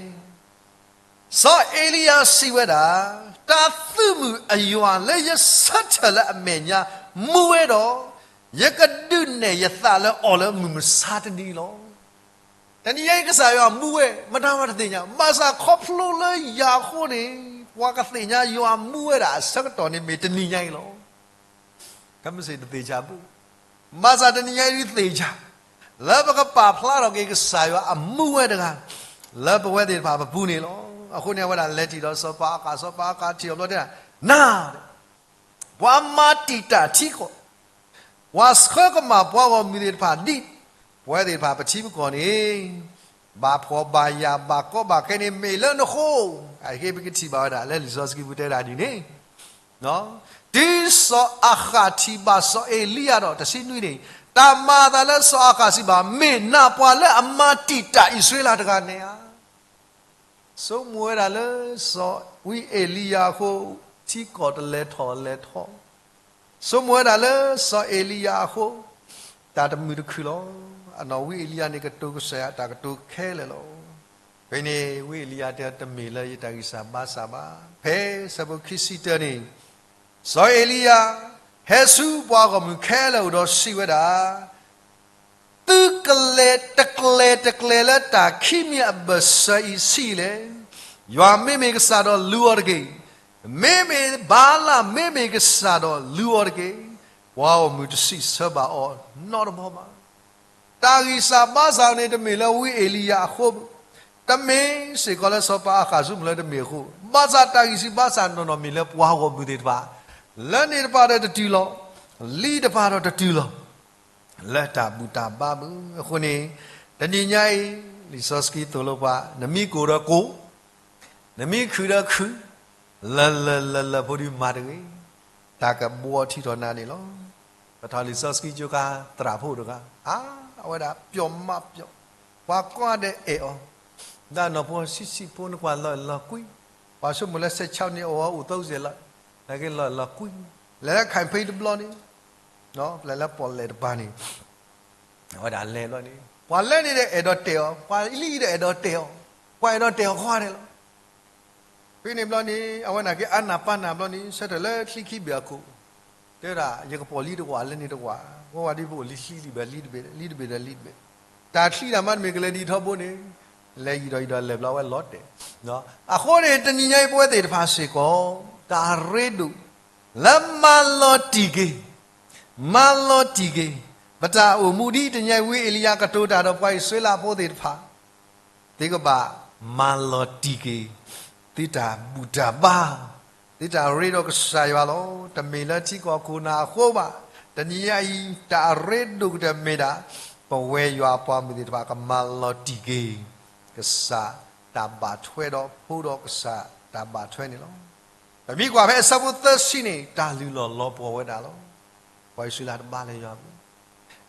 စီၤအ့လံယၤစံးဝဲဒၣ်, တၢ်သုးမုၢ်အယွၤလၢယဆၢထၢၣ်လၢအမဲာ်ညါ မူဝဲဒီး, ယကဒုးနဲၣ်ယသးလၢအီၤလၢမုၢ်မဆါတနံၤလီၤ. တနံၤညါအံၤကစၢ်ယွၤမူဝဲ မတၤမၤတသ့ၣ်ညါ, ဘၣ်ဆၣ်ခီဖျိလၢယၤအဃိန့ၣ် ပှၤကသ့ၣ်ညါယွၤမူဝဲဒၣ်အဆၢကတီၢ်န့ၣ်မ့ၢ်တနံၤညါအံၤလီၤ. ခဲမုၢ်ဆ့ၣ်တသ့ၣ်ညါဘၣ်, ဘၣ်ဆၣ်တနံၤညါအံၤဒုးသ့ၣ်ညါ, လၢပကပာ်ဖျါထီၣ်က့ၤကစၢ်ယွၤအမူဝဲတဂၤ လၢပဝဲသ့ၣ်တဖၣ်ပပူၤန့ၣ်လီၤ. အဃိန့ၣ် အဝဲဒၣ်လဲၤထံၣ်ဒီးစီၤပၤအၤဃး, စီၤပၤအၤဃးထံၣ်အီၤဘျီတဲဒၣ်, နၤ ပှၤမၤတံာ်တာ်ထံကီၢ်, ပှၤဆှၢကမၣ်ပှၤဂီၢ်မုၢ်သ့ၣ်တဖၣ်ဒ်ပဝဲသ့ၣ်တဖၣ်ပထံပကီၢ်န့ၣ်, ဘၣ်ဖှီၣ်ဘၣ်ယာ် ဘၣ်ကီဘၣ်ခဲန့ၣ် မ့ၢ်လၢနဃိ, အဟ့ၣ်ပကထံၣ်ဘၣ်ဝဲဒၣ်လၢလံာ်စီဆှံပူၤတဲဒၣ်ဒ်န့ၣ်, တုၤစီၤအၤဃးထံးဘၣ်စီၤအ့ၤလံယၤဒီး တဆံနွံန့ၣ်, တၢ်မၤအသးလၢစီၤအၤဃးစံးဘၣ်, မ့ၢ်နးပှၤလၢအမၤတံာ်တာ်အံၣ်စရ့လးတဂၤန့ၣ်ဧါ. ဆိကမိၣ်ဝဲဒၣ်လၢ စီၤဝံအ့လံယၤအဃိ, ထံကီၢ်တလဲၤထီၣ်လဲၤထီ, ဆိကမိၣ်ဝဲဒၣ်လၢစီၤအ့လံယၤအဃိ, တၢ်တမုာ်တခုၣ်လီၤ. အနီၢ်ဝံအ့လံယၤန့ၣ် ကတိၤကစၢ်ယွၤတၢ်ကတိၤခဲလၢာ်လီၤ. ဖဲန့ၣ် ဝံအ့လံယၤတဲ တမ့ၢ်လၢယတၢ်ဂံၢ်စၢ်ဘါစၢ်ဘၣ်. ဖဲဆၢဖိခံဆံတၢန့ၣ်, စီၤအ့လံယၤ ဟဲဆူပှၤဂီၢ်မုၢ်ခဲလၢာ်အအိၣ်ဒီးစံးဝဲဒၣ်, သုကလဲၤတကျဲၤတကျဲၤလၢတၢ်ခံမံၤအဘၢၣ်စၢၤအံၤဆံးလဲၣ်. ယွၤမ့မ့ၢ်ကစၢ်ဒီးလူၤအီၤတက့ၢ်. မ့မ့ၢ်ဘၤလးမ့မ့ၢ်ကစၢ်ဒီးလူၤအီၤတက့ၢ်. ပှၤဂီၢ်မုၢ်တစံးဆၢဘၣ်အီၤနီတဘျီဘၣ်. တၢ်ဂံၢ်စၢ်ဘါစၢ်န့ၣ် တမ့ၢ်လၢဝံအ့လံယၤအဃိ, တမ့ၢ်စ့ၢ်ကီးလၢစီၤပၤအၤဃးစူမုၢ်လၢတမ့ၢ်အဃိ, ဘၣ်ဆၣ်တၢ်ဂံၢ်စၢ်ဘါစၢ်နီၢ်နီၢ်မ့ၢ်လၢပှၤဂီၢ်မုၢ်သ့ၣ်တဖၣ်, လၢန့ၣ်တပၤဒီးတတုၤလီၤ, လံတပၤဒီးတတုၤလီၤ. လၢတၢ်ဘူၣ်တၢ်ဘါမုၢ်အဃိန့ၣ်, တနံၤညါအံၤ လံာ်စီဆှံသိၣ်လိပှၤ, နမ့ၢ်ကိၢ်ဒီးကိၢ်, နမ့ၢ်ခုၣ်ဒီးခုၣ်, လၢလၢလၢလၢဖိဒုမၤတဂ့ၤ, တၢ်ကဘှီထံထီၣ်နၤန့ၣ်လီၤ. ပထီၣ်လံာ်စီဆှံကၠိခါ သရၣ်ဖိတဂၤ, အါ, အဝဲဒၣ်ပျီမးပျီ, ပှၤကိးဂၤဒဲးအဲၣ်အီၤ, ဒၣ်နီၢ်ဖိဆံးဆံးဖိန့ၣ် ကွၢ်လီၤအဲၣ်လီၤကွံ, ပှၤဆိကမိၣ်လၢ ဆယ့်ခြောက် န့ၣ် အိၣ်ဝဲအိၣ်သီစဲးလီၤ, နာ်က့လီၤအဲၣ်လီၤကွံ, လဲၤလၢ campaign တဘျီန့ၣ်, လဲၤလၢပီၣ်လဲၣ်တပၤန့ၣ်, အဝဲဒၣ်လဲၤဘျီန့ၣ် ပှၤလၢန့ၣ်ဒီးအဲၣ်ဒိးတဲာ်အီၤ, ပှၤလံဒီးအဲၣ်ဒိးတဲာ်အီၤ, ပှၤအဲၣ်ဒိးတဲာ်အီၤကိးဂၤဒဲးလီၤ. ဖဲန့ၣ်ဘျီန့ၣ် အဝဲနာ်က့အါနၢ်ပၢ်နၢ်ဘျီန့ၣ် ဆၢထၢၣ်လၢချံခံဘ့ၣ်အခိၣ်, တဲဝဲဒၣ် ယကပိာ်လံတဝာ်လၢန့ၣ်တဝာ်, ဝဲဝဲဒ်ပအိၣ်လံချံလံာ်ဘ့ၣ်လံတဘ့ၣ်, လံတဘ့ၣ်ဒီးလံတဘ့ၣ်, တၢ်ချံတၢ်မၤတမ့ၢ်ကလဲၤဒ်ထီဘိန့ၣ်, လဲၤယံာ်ဒီးယံာ်ဒီးလဲၤဘျီဝဲလီၤတဲာ်. အဃိန့ၣ် တနံၤညါအံၤပဝဲသ့ၣ်တဖၣ်စ့ၢ်ကီး, တၢ်ရ့ဒိၣ် လၢမၤလီၤတံၢ်က့ၤ, မၤလီၤတံၢ်က့ၤ, ပတၢ်အိၣ်မူဒ်တနံၤညါအံၤ ဝံအ့လံယၤကတိၤတၢ်ဒီးပှၤအံၣ်စရ့လးဖိသ့ၣ်တဖၣ် သုကဘၣ်မၤလီၤတံၢ်က့ၤ သုတၢ်ဘူၣ်တၢ်ဘါ, သုတၢ်ရ့ဒီးကစၢ်ယွၤလီၤ. တမ့ၢ်လၢထံကီၢ်ခိၣ်နၢ်အဃိဘၣ်. တနံၤညါအံၤ တၢ်အရ့ဒိၣ်ကတၢၢ်မ့ၢ်ဒၣ် ပဝဲယွၤအပှၤမုၣ်သ့ၣ်တဖၣ် ကမၤလီၤတံၢ်က့ၤ ကစၢ်တၢ်ဘၣ်ထွဲဒီးဖိဒီးကစၢ်တၢ်ဘၣ်ထွဲန့ၣ်လီၤ. ပမ့ၢ်ကွၢ်ဖဲအဆၢဖိသၢဆံန့ၣ် တၢ်လုၢ်လီၢ်လီၤပှီၢ်ဝဲဒၣ်လီၤ. ပှၤအံၣ်စရ့လးတဘါလၢယွၤပူၤ,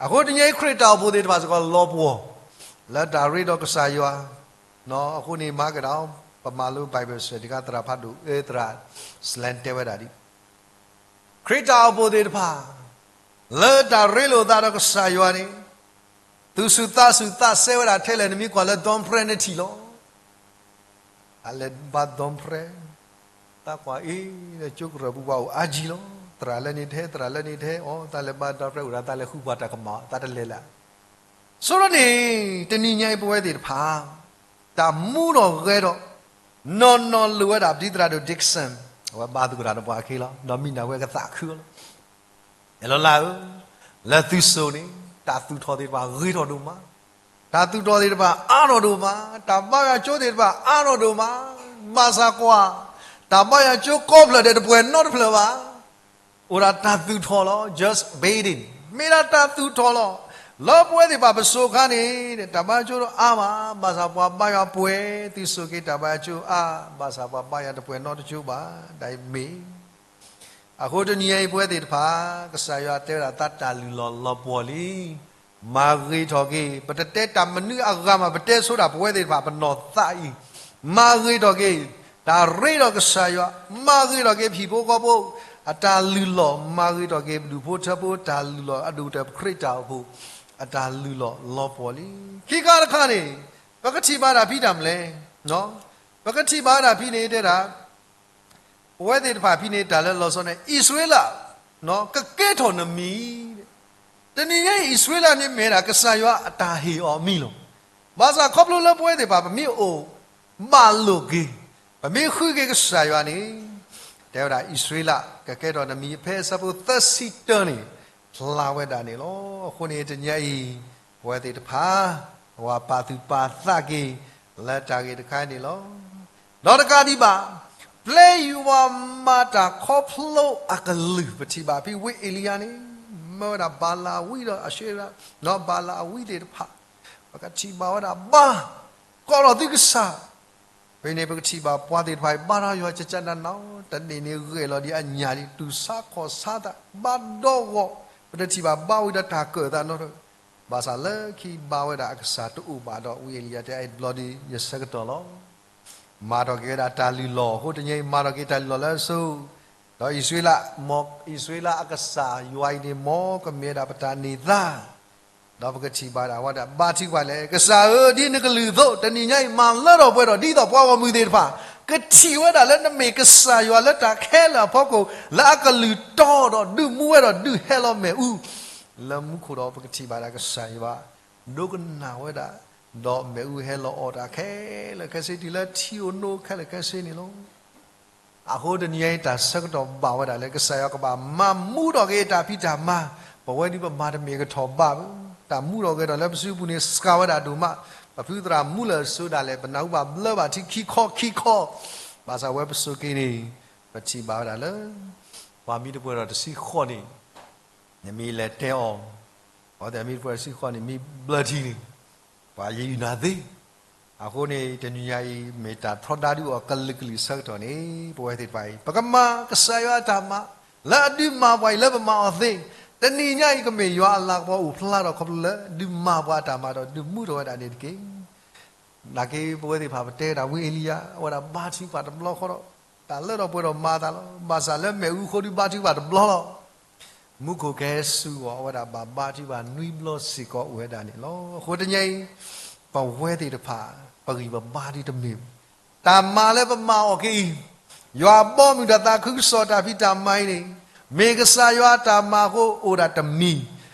အဃိတနံၤညါအံၤ ခရံာ်တၢ်အိၣ်ဖှိၣ်သ့ၣ်တဖၣ်စ့ၢ်ကီးလီၤပှီၢ် လၢတၢ်ရ့ဒီးကစၢ်ယွၤ, အဃိန့ၣ် မၤကဒါအီၤ, ပမၤလိ Bible စဲး တခါ သရၣ်ဖးဒိၣ် သရၣ် Slam တဲဝဲဒၣ်ဒ် ခရံာ်တၢ်အိၣ်ဖှိၣ်သ့ၣ်တဖၣ် လၢတၢ်ရ့လိာ်သးဒီးကစၢ်ယွၤန့ၣ် သူၣ်ဆူၣ်သးဆူၣ်သးစဲဝဲဒၣ်ထဲလဲၣ်. နမ့ၢ်ကွၢ်လၢ dorm prayer နထံၣ်လီၤ. တၢ်လဲၤဘါ dorm prayer, သးကွၢ်အ့ၣ် လၢကၠိကရၢၢ်ပူၤပှၤအိၣ်အါကံလီၤ. သရၣ်လၢန့ၣ်ထဲ သရၣ်လၢန့ၣ်ထဲ, အိ သးလဲၤဘါ dorm prayer အိၣ်ဒၣ် သးလဲၤဃုပှၤတၢ်ကမၣ် သးတလဲၤလၢ်. ဆိဒီးန့ၣ် တနံၤညါအံၤပဝဲသ့ၣ်တဖၣ် တၢ်မူဒီးဂဲၤဒီး နီၢ်နီၢ်လိၣ်ဝဲဒၣ် ဒ်သရၣ်ဒိၣ် Dixon အဝဲဘါသကိးတၢ်ဒီးပှၤအခ့လီၤ. ဒီးမံနၤဝဲကသးခုလီၤ. အဲၣ်လီၤလၢ်ဧၢ, လၢသုစိၤန့ၣ် တၢ်သူၣ်ထီၣ်သ့ၣ်တဖၣ်ဂ့ၤထီၣ်ဒိၣ်မး, တၢ်သူၣ်ထီၣ်သ့ၣ်တဖၣ်အါထီၣ်ဒိၣ်မး, တၢ်ဘါယွၤကၠိသ့ၣ်တဖၣ်အါထီၣ်ဒိၣ်မး, ဘၣ်ဆၣ်ကွၢ် တၢ်ဘါယွၤကၠိကိးဖျၢၣ်ဒဲးတပှဲၤနီတဖျၢၣ်ဘၣ်. အိၣ်ဒၣ်တၢ်သူၣ်ထီၣ်လီၤ. Just beginning, မ့ၢ်ဒၣ်တၢ်သူၣ်ထီၣ်လီၤ. လၢပဝဲသ့ၣ်တဖၣ်ပစိၤအခါန့ၣ် တၢ်ဘါယွၤကၠိအါမး, ဘၣ်ဆၣ်ပှၤဘါယွၤပှဲၤ, သုစိၤက့ၤတၢ်ဘါယွၤကၠိအါ, ဘၣ်ဆၣ်ပှၤဘါယွၤတပှဲၤနီတကၠိဘၣ်, ဒ်အံၤမ့ၢ် အဃိတနံၤအံၤပဝဲသ့ၣ်တဖၣ် ကစၢ်ယွၤတဲဝဲဒၣ် သးတၢ်လုၢ်လီၢ်လီၤပှီၢ်လံ. မၤဂ့ၤထီၣ်က့ၤ, ပတတဲတၢ်မနုၤအဂၤမး ပတဲဆိဒၣ်ပဝဲသ့ၣ်တဖၣ် ပနီၢ်သးအံၤ, မၤဂ့ၤထီၣ်က့ၤ တၢ်ရ့ဒီးကစၢ်ယွၤ, မၤဂ့ၤထီၣ်က့ၤ ပဟံၣ်ဖိဃီဖိ အတၢ်လုၢ်လီၢ်, မၤဂ့ၤထီၣ်က့ၤ ပဒူၣ်ဖိထၢဖိ တၢ်လုၢ်လီၢ်, အဒိၣ်ကတၢၢ် ပခရံာ်တၢ်အိၣ်ဖှိၣ် အတၢ်လုၢ်လီၢ်လီၤပှီၢ်လံ. ခံခါတခါန့ၣ် ပကထံၣ်ဘၣ်ဒၣ်ဖဲတၢ်မနုၤလဲၣ်, ပကထံၣ်ဘၣ်ဒၣ်ဖဲန့ၣ်တဲဒၣ် ပဝဲသ့ၣ်တဖၣ်ဖဲန့ၣ် တၢ်လၢလီၤဆီန့ၣ် အံၣ်စရ့လး ကကဲထီၣ်နမံၤ, တနံၤညါအံၤ အံၣ်စရ့လးန့ၣ်မ့ၢ်ဒၣ် ကစၢ်ယွၤအတၢ်ဟ့ၣ်အီၤအမံၤလီၤ. ဘၣ်ဆၣ်ခီဖျိလၢပဝဲသ့ၣ်တဖၣ် ပမ့ၢ်အိၣ်ဘၣ်လိာ်က့ၤ, ပမ့ၢ်ဃုက့ၤကစၢ်ယွၤန့ၣ်, တဲဝဲဒၣ်အံၣ်စရ့လး ကကဲထီၣ်နမံၤ ဖဲအဆၢဖိသၢဆံတၢန့ၣ် ဖျါဝဲဒၣ်န့ၣ်လီၤ. အဃိန့ၣ်တနံၤညါအံၤ ပဝဲသ့ၣ်တဖၣ် ပဘၣ်ပာ်သူၣ်ပာ်သးက့ၤ လၢတၢ်ဂ့ၢ်တခါန့ၣ်လီၤ. ဒီးတကးဒံးဘၣ်, ပျဲယွၤမၤတၢ်ခီဖျိအကလုၢ် ပထံၣ်ဘၣ်ဖဲဝံအ့လံယၤန့ၣ် မၢဝဲဒၣ်ဘၤလးအဝံဒီးအၤၡ့ရၤ, ဒီးဘၤလးအဝံသ့ၣ်တဖၣ်, ပကထံၣ်ဘၣ်ဝဲဒၣ်ဘါ ကိးထီၣ်သုကစၢ်. ဖဲန့ၣ် ပကထံၣ်ဘၣ်ပှၤသ့ၣ်တဖၣ်အံၤ ဘါထီၣ်ယွၤကကနးနး, တနံၤန့ၣ်ဂဲၤလီၤဒံးအညၣ်ဒံး, တူၢ်ဆါခီၣ်ဆါသး, ဘါဒီဂီၢ်, ပတထံၣ်ဘၣ်ဘါဝံၤဒီးတၢ်ကၢၣ်သးနီတဖၣ်, ဘၣ်ဆၣ်လၢခံဘါဝဲဒၣ်အကစၢ်တအိၣ်ဘၣ်ဒီး ဝံအ့လံယၤတဲအံၤတဘျီဒီး ယဆၢကတီၢ်လီၤ. မၤထီၣ်က့ၤဝဲဒၣ်တၢ်လုၢ်လီၢ်အဃိ တနံၤအံၤမၤထီၣ်က့ၤတၢ်လုၢ်လီၢ်လၢအစိၤ, ဒီးအံၣ်စရ့လး, မ်အံၣ်စရ့လးအကစၢ်ယွၤအံၤန့ၣ် မ်ကမ့ၢ်ဝဲဒၣ်ပတၢ်န့ၢ်သါ ဒီးပကထံၣ်ဘၣ်ဒၣ်ဝဲဒၣ် ဘါထုကဖၣ်လဲၣ်, ကစၢ်ဧၢ, ဒ်နကလုၢ်အသိး တနံၤညါအံၤမၤလၢထီၣ်ပှဲၤထီၣ် ဒ်သိးပှၤဂီၢ်မုၢ်သ့ၣ်တဖၣ် ကထံၣ်ဝဲဒၣ်လၢနမ့ၢ်ကစၢ်ယွၤလၢတၢ်ခဲလၢာ်အဖီခိၣ်, လၢအကလုၢ်တီဒီးဒုးမူဝဲဒီးဒုးဟဲလီၤမ့ၣ်အူ လၢမူခိၣ်ဒီး ပကထံၣ်ဘၣ်ဒၣ်ကစၢ်ယွၤ ဒိကနၣ်ဝဲဒၣ်, ဒီးမ့ၣ်အူဟဲလီၤအီၣ်တၢ်ခဲလၢာ်ခဲဆ့ တုၤလၢထံဧိၤနိခဲလၢာ်ခဲဆ့န့ၣ်လီၤ. အဃိတနံၤအံၤ တၢ်ဆၢကတီၢ်ဘၣ်ဝဲဒၣ်လၢ ကစၢ်ယွၤကဘၣ်မၤမူထီၣ်က့ၤတၢ်ဖံးတၢ်မၤ, ပဝဲဒၣ်ပမၤတမ့ၢ်ကထီၣ်ဘးဘၣ်, တၢ်မူထီၣ်ဂဲၤထီၣ်လၢပစုပူၤန့ၣ် စှၤဝဲဒၣ်ဒိၣ်မး, ပဖုသရၣ်မူလၢာ်အစိၤဒၣ်လဲာ် ပနၢ်ဟူဘၣ်ဘျၢဘၣ်ထံခံခီခံခီ, ဘၣ်ဆၣ်ဝဲပစိၤက့ၤန့ၣ် ပထံၣ်ဘၣ်ဝဲဒၣ်လၢ ပှၤမံတပှဲၤဒီးတဆံဃိးနံၣ် နမ့ၢ်လဲၤတဲအီၤ, အဝဲသ့ၣ်မံတပှဲၤတဆံဃိးနံၣ် မ့ၢ်ဘျၢထံန့ၣ် ပှၤယံာ်နၤသ့. အဃိန့ၣ် တနံၤညါအံၤ မ့ၢ်တၢ်ထီဒါဒုးအီၤကလုာ်ကလုာ်ဆၢကတီၢ်န့ၣ် ပဝဲသ့ၣ်တဖၣ်အံၤ ပကမၤကစၢ်ယွၤအတၢ်မၤ လၢအဒုးမၤပှၤအံၤ လၢပမၤအီၤသ့, တနံၤညါအံၤ ကမ့ၢ်ယွၤအလၤကပီၤအိၣ်ဖျါထီၣ်ခီဖျိလၢ ဒုးမၤပှၤအတၢ်မၤဒီးဒုးမူထီၣ်ဝဲဒၣ်န့ၣ်တက့ၢ်. နာ်က့ ပဝဲသ့ၣ်တဖၣ်ပတဲတၢ်ဝံအ့လံယၤ အဝဲဒၣ်ဘါထုကဖၣ်တဘျီဃီဒီး တၢ်လၢထီၣ်ပှဲၤထီၣ်မၤအသးလီၤ. ဘၣ်ဆၣ်လၢမ့ၣ်အူအဃိဒုးဘါထုကဖၣ်တဘျီလီၤ. မူခိၣ်ကဟဲစူၤအီၤ အဝဲဒၣ်ဘၣ်ဘါထုကဖၣ်နွံဘျီစ့ၢ်ကီးအိၣ်ဝဲဒၣ်န့ၣ်လီၤ. အဃိတနံၤအံၤ ပဝဲသ့ၣ်တဖၣ် ပဂံၢ်ပဘါဒုးတမ့ၢ် တၢ်မၤလၢပမၤအီၤက့ၤအံၤ ယွၤအဘီအမုၢ်ဒီးသးခုကစီၣ်တၢ်ဖံးတၢ်မၤအံၤန့ၣ် မ့ၢ်ကစၢ်ယွၤအတၢ်မၤအဃိအိၣ်ဒၣ်တမံၤ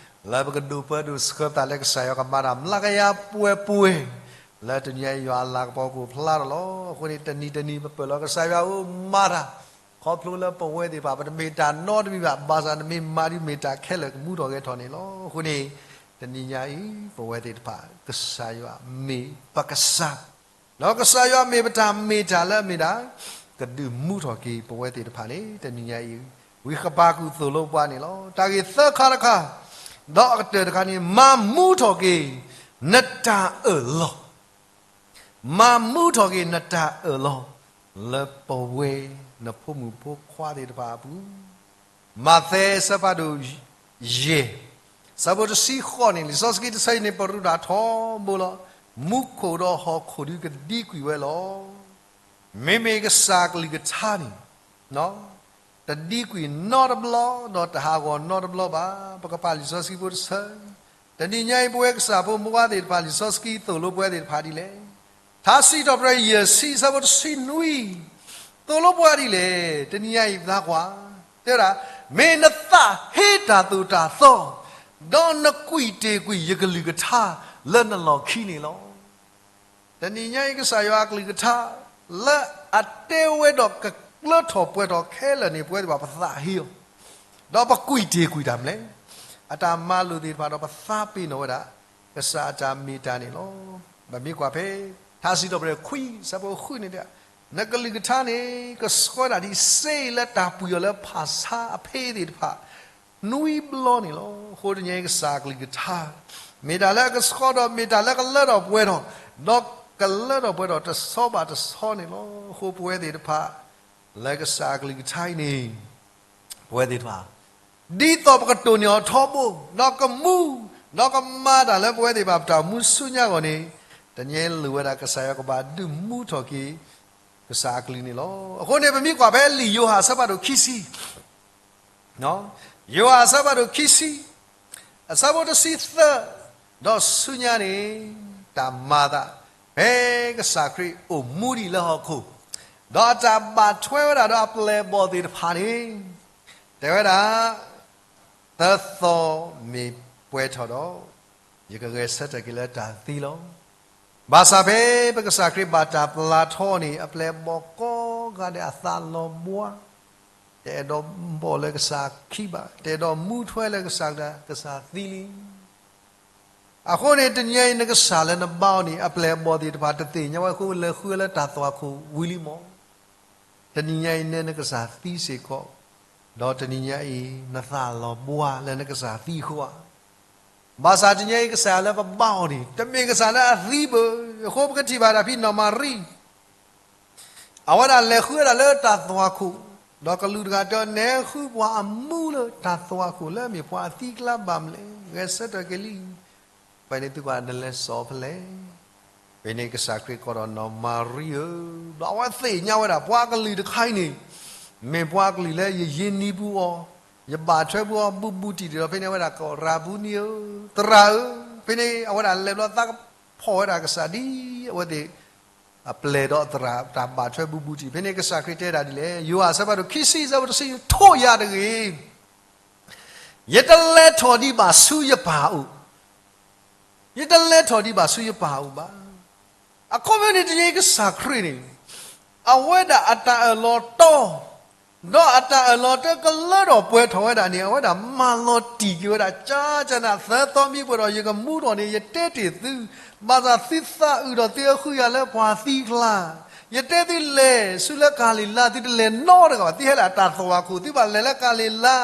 လၢပကဒိၣ်ပၢဒိၣ်ဆှၢပသးလၢကစၢ်ယွၤကမၤတၢ်မျးကယၤပှဲၤပှဲၤ လၢတနံၤအံၤယွၤအလၤကပီၤကအိၣ်ဖျါထီၣ်လီၤ. အဃိန့ၣ် တနံၤတနံၤပပၢၢ်လီၤကစၢ်ယွၤဧၢ မၤတၢ် ခီဖျိလၢပဝဲသ့ၣ်တဖၣ် ပတမ့ၢ်တၢ်နီတမံၤဘၣ်, ဘၣ်ဆၣ်နမ့ၢ်မၤဒုးမ့ၢ်တၢ်ခဲလၢာ်ကမူထီၣ်ဂဲၤထီၣ်န့ၣ်လီၤ. အဃိန့ၣ် တနံၤညါအံၤ ပဝဲသ့ၣ်တဖၣ် ကစၢ်ယွၤမ့ၢ်ပကစၢ် ဒီးကစၢ်ယွၤမ့ၢ်ပတၢ်မ့ၢ်တၢ်လၢအမ့ၢ်ဒၣ် ကဒုးမူထီၣ်က့ၤပဝဲသ့ၣ်တဖၣ်န့ၣ် တနံၤညါအံၤ ဝံဃဘးကူာ်သိၣ်လိပှၤန့ၣ်လီၤ. တၢ်ဂ့ၢ်သၢခါတခါ ဒီးအကတၢၢ်တခါန့ၣ် မၤမူထီၣ်က့ၤ နတၢ်အၢၣ်လီၤ မၤမူထီၣ်က့ၤနတၢ်အၢၣ်လီၤ လၢပဝဲနဖိမုၣ်ဖိခွါသ့ၣ်တဖၣ်အပူၤ, မးသဲအဆၢဖးဒိၣ်ယဲၢ် ဆၢဖိတဆံဃိးန့ၣ် လံာ်စီဆှံတဆၢအံၤန့ၣ် ပရူးတၢ်ထီဘိလီၤ. မူခိၣ်ဒီးဟီၣ်ခိၣ်ဒုးကဒံကွံာ်ဝဲလီၤ. မ့မ့ၢ်ကစၢ်အကလုၢ်ကထါန့ၣ် တဒံကွံာ်နီတဘျီ ဒီးတဟးဂီၤနီတဘျီဘၣ်. ပကဖးလံာ်စီဆှံဖိတဆၢ, တနံၤညါအံၤ ပဝဲကစၢ်ဖိမုၢ်ဝါသ့ၣ်တဖၣ် လံာ်စီဆှံသိၣ်လိပဝဲသ့ၣ်တဖၣ်ဒ်လဲၣ်. ထါစံးထီၣ်ပတြၢၤယဲၢ်ဆံ ဆၢဖိတဆံနွံ သိၣ်လိပှၤဒ်လဲၣ်. တနံၤညါအံၤ ပသးကွၢ် တဲဝဲဒၣ်, မ့ၢ်နသးဟ့တၢ်သိၣ်တၢ်သီ, ဒီးနကွံာ်တ့ၢ်ကွံာ်ယကလုၢ်ကထါလၢနလီၢ်ခံန့ၣ်လီၤ. တနံၤညါအံၤ ကစၢ်ယွၤအကလုၢ်ကထါ လၢအတဲဝဲဒီးကကျၢထီၣ်ပှဲၤထီၣ်ခဲလၢာ်န့ၣ် ပဝဲသ့ၣ်တဖၣ်ပသးဟ့အီၤ, ဒီးပကွံာ်တ့ၢ်ကွံာ်တၢ်မနုၤလဲၣ်. အတၢ်မၤလိာ်သ့ၣ်တဖၣ်ဒီးပသးပ့ၤနီၣ်ဝဲဒၣ် ကစၢ်အတၢ်မ့ၢ်တၢ်န့ၣ်လီၤ. ပမ့ၢ်ကွၢ်ဖဲ ထါစံးထီၣ်ပတြၢၤခွံ ဆၢဖိဃုန့ၣ်, နကလုၢ်ကထါန့ၣ် ကဆှၢဒၣ်ဒ်စ့လၢတၢ်ပှံၤအီၤလၢဖၣ်ဆါအဖ့သ့ၣ်တဖၣ် နွံဘျီန့ၣ်လီၤ. အဃိတနံၤအံၤ ကစၢ်အကလုၢ်ကထါ မ့ၢ်တၢ်လၢအကဆှီဒီး မ့ၢ်တၢ်လၢကလၢထီၣ်ပှဲၤထီၣ်, ဒီးကလၢထီၣ်ပှဲၤထီၣ်တဆီဘၣ်တဆီန့ၣ်လီၤ. အဃိပဝဲသ့ၣ်တဖၣ် လၢကစၢ်အကလုၢ်ကထါအံၤန့ၣ် ပဝဲသ့ၣ်တဖၣ် ဒ်သိးပကတိၢ်န့ၢ်အီၤထီဘိ, ဒီးကမူ, ဒီးကမၤတၢ်လၢပဝဲသ့ၣ်တဖၣ် ပတၢ်အိၣ်မူဆူညါအဂီၢ်န့ၣ် တနံၤအံၤလိၣ်ဝဲဒၣ်ကစၢ်ယွၤကဘၣ်ဒုးမူထီၣ်က့ၤ ကစၢ်အကလုၢ်န့ၣ်လီၤ. အဃိန့ၣ် ပမ့ၢ်ကွၢ်ဖဲလံာ်ယိၤဟၣ်အဆၢဖးဒိၣ်ခံဆံ ယိၤဟၣ်အဆၢဖးဒိၣ်ခံဆံ အဆၢဖိတဆံသၢ ဒီးဆူညါန့ၣ် တၢ်မၤအသး ဖဲကစၢ်ခရံာ်အိၣ်မူဒံးလၢဟီၣ်ခိၣ်, ဒီးအတၢ်ဘၣ်ထွဲဝဲဒၣ်ဒီးအပျဲၢ်အဘီၣ်သ့ၣ်တဖၣ်န့ၣ် တဲဝဲဒၣ်, သၢသီမ့ၢ်ပှဲၤထီၣ်ဒီး ယကဂဲၤဆၢထၢၣ်က့ၤလၢတၢ်သံလီၤ. ဘၣ်ဆၣ်ဖဲပကစၢ်ခရံာ်ဘၣ်တၢ်ပျၢ်ထီန့ၣ် အပျဲၢ်အဘီၣ်ကိးဂၤဒဲးအသးလီၤဘှါ, တအဲၣ်ဒိးဘီၣ်လၢကစၢ်ခံဘၣ်, တအဲၣ်ဒိးမူထွဲလၢကစၢ်, ကစၢ်သံလံ. အဃိန့ၣ် တနံၤအံၤနကစၢ်လၢနဘါအီၤန့ၣ် အပျဲၢ်အဘီၣ်သ့ၣ်တဖၣ်တသ့ၣ်ညါဝဲအဃိ လဲၤဃုလၢတၢ်သွၣ်ခိၣ်ဝံၤလံမး. တနံၤညါအံၤနဲနကစၢ်သံစ့ၢ်ကီး, ဒီးတနံၤညါအံၤ နသးလီၤဘှါလၢနကစၢ်သံအဃိဧါ. ဘၣ်ဆၣ်တနံၤအံၤကစၢ်ယွၤလၢပဘါအီၤန့ၣ် တမ့ၢ်ကစၢ်လၢအသံဘၣ်. အဃိပကထံၣ်ဘၣ်တၢ်ဖဲနီၢ်မၤရံ အဝဲဒၣ်လဲၤဃုဝဲဒၣ်လၢတၢ်သွၣ်ခိၣ်, ဒီးကလူးတဂၤတဲအီၤ နဲဃုပှၤအမူလၢတၢ်သွၣ်ခိၣ်လၢအမ့ၢ်ပှၤအသံအကျါဘၣ်မလဲၣ်, ဂဲၤဆၢထၢၣ်က့ၤလံ. ဖဲန့ၣ်သုကွၢ်နလဲၤစိာ်ဖဲလဲၣ်. ဖဲန့ၣ်ကစၢ်ခရံာ်ကိးဒီးနီၢ်မၤရံဧၢ, ဒီးအဝဲသ့ၣ်ညါဝဲဒၣ် ပှၤကလုာ်တခါအံၤန့ၣ် မ့ၢ်ပှၤကလုာ်လၢယယ့ၢ်နံၤပူၤအီၤ, ယဘၣ်ထွဲပူၤအီၤဘူးဘူးတံၢ်တံၢ်ဒီး ဖဲန့ၣ်အဝဲဒၣ်ကိး ရၤဘူနံဧၢ, သရၣ်ဧၢ. ဖဲန့ၣ်အဝဲဒၣ်လဲၤဘျီသးကဖီၣ်ဝဲဒၣ်ကစၢ်ဒ်အဝဲသ့ၣ် အပျဲၢ်ဒီးသရၣ်တၢ်ဘၣ်ထွဲဘူးဘူးတံၢ်, ဖဲန့ၣ်ကစၢ်ခရံာ်တဲဒၣ်ဒ်လဲၣ်, ယိၤဟၣ်အဆၢဖးဒိၣ်ခံဆံအဆၢဖိတဆံ, ထိၣ်ယၤတဂ့ၤ, ယတလဲၤထီၣ်ဒံးဘၣ်ဆူယပၢ်အအိၣ်, ယတလဲၤထီၣ်ဒံးဘၣ်ဆူယပၢ်အအိၣ်ဘၣ်. အခီပညီန့ၣ် တနံၤအံၤကစၢ်ခရံာ်န့ၣ် အဝဲဒၣ်အတၢ်အၢၣ်လီၤတီ ဒီးအတၢ်အၢၣ်လီၤတၢကလၢထီၣ်ပှဲၤထီၣ်ဝဲဒၣ်န့ၣ် အဝဲဒၣ်မၤလီၤတံၢ်က့ၤဝဲဒၣ် ကၠါကၠနၣ် သၢသီမ့ၢ်ပှဲၤဒီး ယကမူထီၣ်န့ၣ် ယတဲတ့ၢ်သု, ဘၣ်ဆၣ်သုသးအုးဒီးသုအဃုယၤလၢပှၤသံအကျါ, ယတဲသုလဲၤဆူလၢကၤလံၤလါ သုတလဲၤနီတဂၤဘၣ်, သုဟဲလၢတၢ်သွၣ်ခိၣ် သုဘၣ်လဲၤလၢကၤလံၤလါ,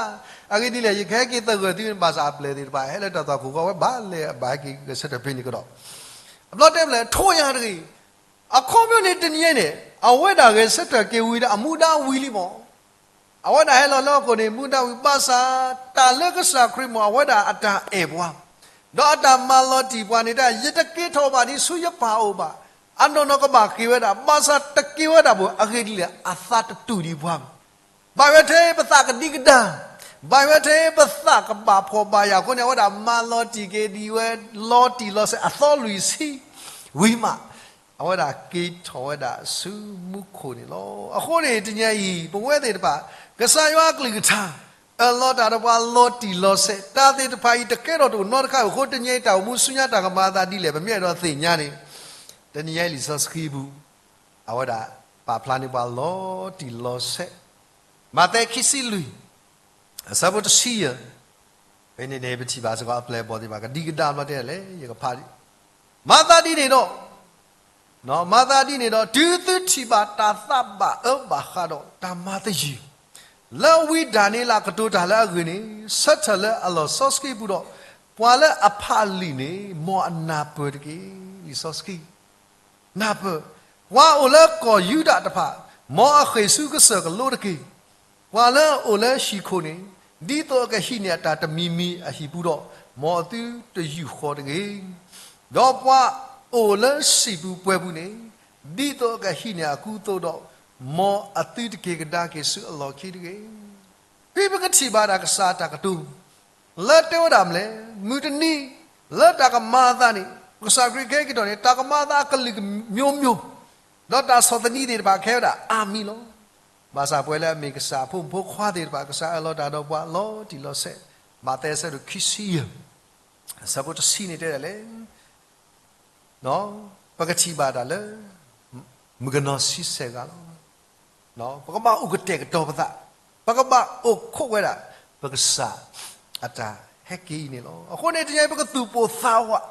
အဂ့ၢ်ဒ်လဲၣ် ယကဟဲက့ၤသဂၢၢ်သုန့ၣ် ဘၣ်ဆၣ်အပျဲၢ်သ့ၣ်တဖၣ် ဟဲလၢတၢ်သွၣ်ခိၣ်အဂီၢ် အဝဲဘၣ်လဲၤအဘၣ်ဟဲက့ၤဂဲၤဆၢထၢၣ်ဖဲန့ၣ်ကဒီး, အဘျီတဲဖဲလဲၣ် ထိၣ်ယၤတဂ့ၤ, အခီပညီန့ၣ် တနံၤအံၤန့ၣ် အဝဲဒၣ်ဂဲၤဆၢထၢၣ်က့ၤဝံၤဒီး အမူဒါဝံၤလံမး, အဝဲဒၣ်ဟဲလီၤလၢဟီၣ်ခိၣ်န့ၣ် မူဒါဝံၤ ဘၣ်ဆၣ်တၢ်လၢကစၢ်ခရံာ်မ့ၢ် အဝဲဒၣ်အတၢ်အဲၣ်ပှၤ, ဒီးအတၢ်မၤလီၤတံၢ်ပှၤန့ၣ် တၢ် ယတက့ၤထီၣ်ဘၣ်ဒံးဆူယပၢ်အအိၣ်ဘၣ်, အနီၢ်နီၢ်ကဘၣ်က့ၤဝဲဒၣ်, ဘၣ်ဆၣ်တက့ၤဝဲဒၣ်ဘၣ် အဂ့ၢ်ဒ်လဲၣ် အသးတတူၢ်ဒံးပှၤ ဘၣ်ဝဲထဲပသးကဒံကဒါ, ဘၣ်ဝဲထဲပသးကဘၣ်ဖှီၣ်ဘၣ်ယာ်အဃိန့ၣ် အဝဲဒၣ်မၤလီၤတံၢ်က့ၤဒံးဝဲ လီၤတံၢ်လီၤဆဲးအသီလွံၢ်ဆံဝံၤမး, အဝဲဒၣ်က့ၤထီၣ်ဝဲဒၣ်ဆူမူခိၣ်န့ၣ်လီၤ. အဃိန့ၣ် တနံၤအံၤ ပဝဲသ့ၣ်တဖၣ် ကစၢ်ယွၤအကလုၢ်ကထါ အၢၣ်လီၤတၢ်ဒီးပှၤလီၤတံၢ်လီၤဆဲး, တၢ်သ့ၣ်တဖၣ်အံၤ တကဲထီၣ်တအိၣ်နီတခါအဃိ တနံၤအံၤတၢ်အိၣ်မူဆူညါတၢ်ကမၤအသးဒ်လဲၣ် ပမ့ၢ်အဲၣ်ဒိးသ့ၣ်ညါန့ၣ်, တနံၤအံၤလံာ်စီဆှံပူၤ အဝဲဒၣ်ပာ်ဖျါန့ၢ်ပှၤလီၤတံၢ်လီၤဆဲး, မးသဲခံဆံလွံၢ် အဆၢဖိတဆံယဲၢ်, ဖဲန့ၣ်န့ၣ် ပထံၣ်ဘၣ်စ့ၢ်ကီးအပျဲၢ်အဘီၣ်သ့ၣ်တဖၣ် ကဒံကဒါဘျီတဲလဲၣ် ယကဖးဒံး, မၤသးဒ်န့ၣ်ဒီး, မၤသးဒ်န့ၣ်ဒီး တုၤသုထံၣ်ဘၣ်တၢ်သးဘၣ်အၢဘၣ်ဃးဒီးတၢ်မၤသယုၢ် လၢဝံဒၤနံးယ့လးကတိၤတၢ်လၢအဂ့ၢ်န့ၣ်, ဆၢထၢၣ်လၢအလီၢ်စီဆှံပူၤဒီး ပှၤလၢအဖးလံာ်န့ၣ် မ်အနၢ်ပၢၢ်တက့ၢ်. လံာ်စီဆှံ နၢ်ပၢၢ်, ပှၤအိၣ်လၢကီၢ်ယူဒၤတဖၣ်, မ်အဃ့ၢ်ဆူကစၢၢ်ကလိတက့ၢ်. ပှၤလၢအအိၣ်လၢဟံၣ်ခိၣ်န့ၣ်, ဒ်သိးအကဟံးန့ၢ်အတၢ်တမံၤမံၤအဟံၣ်ပူၤဒီး, မ်အသုတယူာ်ဃီတဂ့ၤ. ဒီးပှၤအိၣ်လၢစံာ်ပူၤပှဲၤပူၤန့ၣ်, ဒ်သိးအကဟံးန့ၢ်အကူအသိးဒီး, မ်အသုတက့ၤကဒါက့ၤဆူအလီၢ်ခံတဂ့ၤ. ဖဲပကထံၣ်ဘၣ်ဒၣ်ကစၢ်တၢ်ကတိၤ လၢတဲဝဲဒၣ်မလဲၣ်, မုၢ်တနံၤ လၢတၢ်ကမၤအသးန့ၣ်, ကစၢ်ခရံာ်ကဟဲက့ၤထီၣ်န့ၣ် တၢ်ကမၤအသးအကလုာ်ကမျိုးမျိုး, ဒီးတၢ်ဆီၣ်သနံးသ့ၣ်တဖၣ်ကဟဲဝဲဒၣ်အါမံၤလီၤ. ဘၣ်ဆၣ်ပဝဲလၢအမ့ၢ်ကစၢ်အဖိမုၣ်ဖိခွါသ့ၣ်တဖၣ် ကစၢ်အၢၣ်လီၤတၢ်ဒီးပှၤလီၤတံၢ်လီၤဆဲး, မးသဲအဆၢဒိၣ်ခံဆံယဲၢ် အဆၢဖိတဆံန့ၣ်တဲဒၣ်လဲၣ် ပကထံၣ်ဘၣ်တၢ်လၢ မုၣ်ကနီၤဆံဆဲၣ်ဂၤလီၤ. ပကဘၣ်အိၣ်ကတဲာ်ကတီၤပသး, ပကဘၣ်အိၣ်ခိးဝဲဒၣ် ပကစၢ်အတၢ်ဟဲက့ၤအံၤန့ၣ်လီၤ. အဃိန့ၣ် တနံၤအံၤ ပကသူၣ်ပိၢ်သးဝး,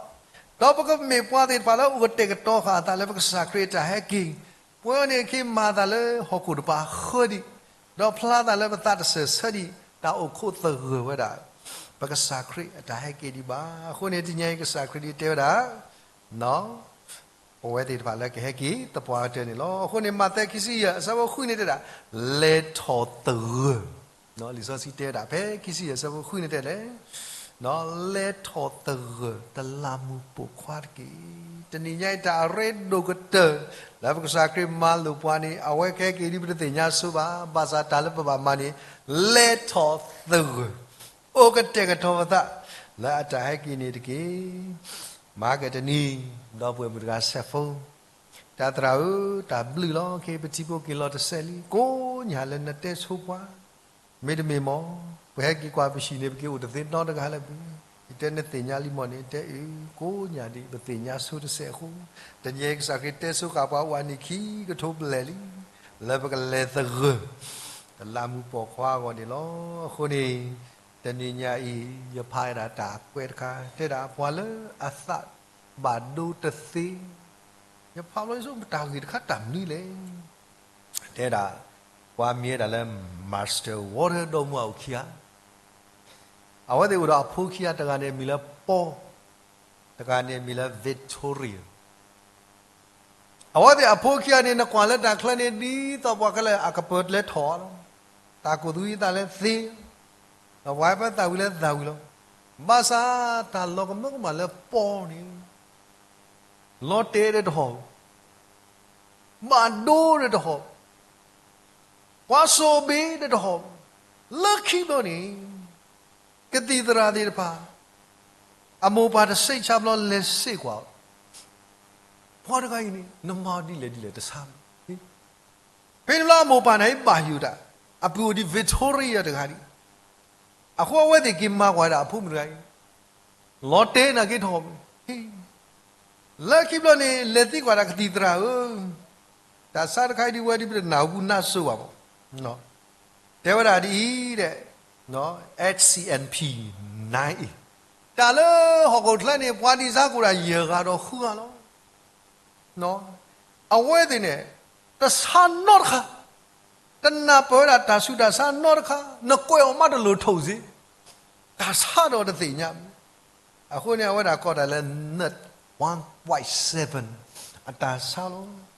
ဒီးပကမ့ၢ်ပှၤသ့ၣ်တဖၣ်လၢအိၣ်ကတဲာ်ကတီၤဃာ်အသးလၢပကစၢ်ခရံာ်အတၢ်ဟဲက့ၤ, ပဝဲန့ၣ်က့ၤမၤသးလၢဟီၣ်ခိၣ်တပၤဃၢဒံး, ဒီးဖျါသးလၢပသးတစၢၢ်ဆၢဒံး တၢ်အိၣ်ခိးသဂၢၢ်ဝဲဒၣ် ပကစၢ်ခရံာ်အတၢ်ဟဲက့ၤဒံးဘၣ်. အဃိန့ၣ် တနံၤအံၤကစၢ်ခရံာ်ဒ်တဲဝဲဒၣ် ပဝဲသ့ၣ်တဖၣ်လၢကဟဲက့ၤသပှၢ်ကတၢၢ်န့ၣ်လီၤ. အဃိန့ၣ် မးသဲခံဆံယဲၢ် အဆၢဖိဃုန့ၣ်တဲဒၣ်, လဲၤထီၣ်သဂၢၢ်, လံာ်စီဆှံတဲဝဲဒၣ် ဖဲခံဆံယဲၢ် အဆၢဖိဃုန့ၣ်တဲလဲၣ်, လဲၤထီၣ်သဂၢၢ် တလးမူးပိာ်ခွါတက့ၢ်. တနံၤညါအံၤ တၢ်အရ့ဒိၣ်ကတၢၢ် လၢပကစၢ်ခရံာ်မၤလိာ်ပှၤန့ၣ် အဝဲကဟဲက့ၤဒ်ပတသ့ၣ်ညါဆိဘၣ်. ဘၣ်ဆၣ်တၢ်လၢပဘၣ်မၤန့ၣ် လဲၤထီၣ်သဂၢၢ် အိၣ်ကတဲာ်ကတီၤပသး လၢအတၢ်ဟဲက့ၤန့ၣ်တက့ၢ်. မၤကတနံၤ ဒီပုၢ်ဝဲၢ်မုၣ်တဂၤစဲးဖိ, တၢ်သရၣ်ဧၢ, တၢ်ဘျုးလီၤ. ခဲအံၤပထံဖိက့ၤလီၤတစဲးလံ, ကိးညၣ်လၢနတဲဆိပှၤ, မ့တမ့ၢ်မ့ၢ် ပဟဲက့ၤကွၢ်ပဟံၣ်န့ၣ် ပက့ၤအိၣ်တသ့နီတဂၤလၢၤဘၣ်. ယတဲနသ့ၣ်ညါလံမ့ၢ်န့ၣ် တဲအုၣ်, ကိးညၣ်ဒံး ပသ့ၣ်ညါဆိတစဲးအဃိ, တနံၤအံၤကစၢ်ခရံာ်တဲဆိဃာ်ပှၤအိၣ်အနံၣ်ခံကထိပျဲၢ်လံ လၢပကလဲၤသဂၢၢ် တလးမူးပိာ်ခွါအဂီၢ်န့ၣ်လီၤ. အဃိန့ၣ် တနံၤညါအံၤ ယဖးဝဲဒၣ်တၢ်ကွဲးတခါ တဲဒၣ်ပှၤလၢအသးဘၣ်ဒိတသ့, ယဖးဘျီဆိ တၢ်ဂ့ၢ်တခါတၢ်မနုၤလဲၣ်. တဲဒၣ် ပှၤမံၤဝဲဒၣ်လၢ Master Walter ဒီမါဝၤအိၣ်ခံဂၤ, အဝဲသ့ၣ်အိၣ်ဒီးအဖိခံဂၤ တဂၤန့ၣ်အမံၤလၢ Paul, တဂၤန့ၣ်အမံၤလၢ Vittorio. အဝဲသ့ၣ်အဖိခံဂၤန့ၣ် နကွၢ်လၢတၢ်ချၢန့ၣ် ဒ်သိးပှၤခဲလၢာ်အကပၢၤလဲၤထီၣ်လီၤ. တၢ်ကူၣ်သဝံသးလဲသ့, ဒီးပှၤဟဲပၢသးဝံၤလၢသးဝံၤလီၤ. ဘၣ်ဆၣ်တၢ်လီၤကမၢကမၣ်လၢ Paul န့ၣ် လီၤတဲာ်ဒီးတဟီၣ်, ဘၣ်ဒိဒီးတဟီၣ်, ပှၤစိာ်ဘ့ၣ်ဒီးတဟီၣ်, လၢခံဘျီန့ၣ် ကသံၣ်သရၣ်သ့ၣ်တဖၣ် အမိၢ်ပၢ်တဆံးဆါဘျီလဲၤစ့ၢ်ကွၢ်အီၤ, ပှၤတဂၤအံၤန့ၣ် နမၤအီၤဒ်လဲၣ်ဒ်လဲၣ်တဆါဘၣ်. ဖဲန့ၣ်လၢအမိၢ်ပၢ်န့ၣ်ဘၣ်ယိၣ်တၢ်, အပုၢ်အိၣ်ဒံး Vittorio တဂၤဒံး, အဃိအဝဲသ့ၣ်က့ၤမၤကွၢ်ဒၣ်အဖိမုၣ်တဂၤအံၤ, လီၤတဲာ်နာ်က့ထီၣ်, လၢခံဘျီန့ၣ် လဲၤသံကွၢ်ဒၣ်ကသံၣ်သရၣ်ဧၢ, တၢ်ဆါတခါအံၤဒ်ဝဲဒ်ပတနၢ်ဟူနၢ်စိဘၣ်မး, တဲဝဲဒၣ်ဒ်အံၤ, H C N P nine, တၢ်လၢဟီၣ်ခိၣ်ချၢန့ၣ် ပှၤဒံးစါကအိၣ်ဒၣ်ယဲၢ်ဂၤဒီးဃုဂၤလီၤ. အဝဲသ့ၣ်န့ၣ် တဆါနီတခါ, တနၢ်ပၢၢ်ဝဲဒၣ်တၢ်ဆူးတၢ်ဆါနီတခါ, နကွဲးအီၤမးတလိၣ်ထိၣ်စ့, တၢ်ဆါဒီးတသ့ၣ်ညါ. အဃိန့ၣ် အဝဲဒၣ်ကိးတၢ်လၢ Nerd one point seven, အတၢ်ဆါလီၤ.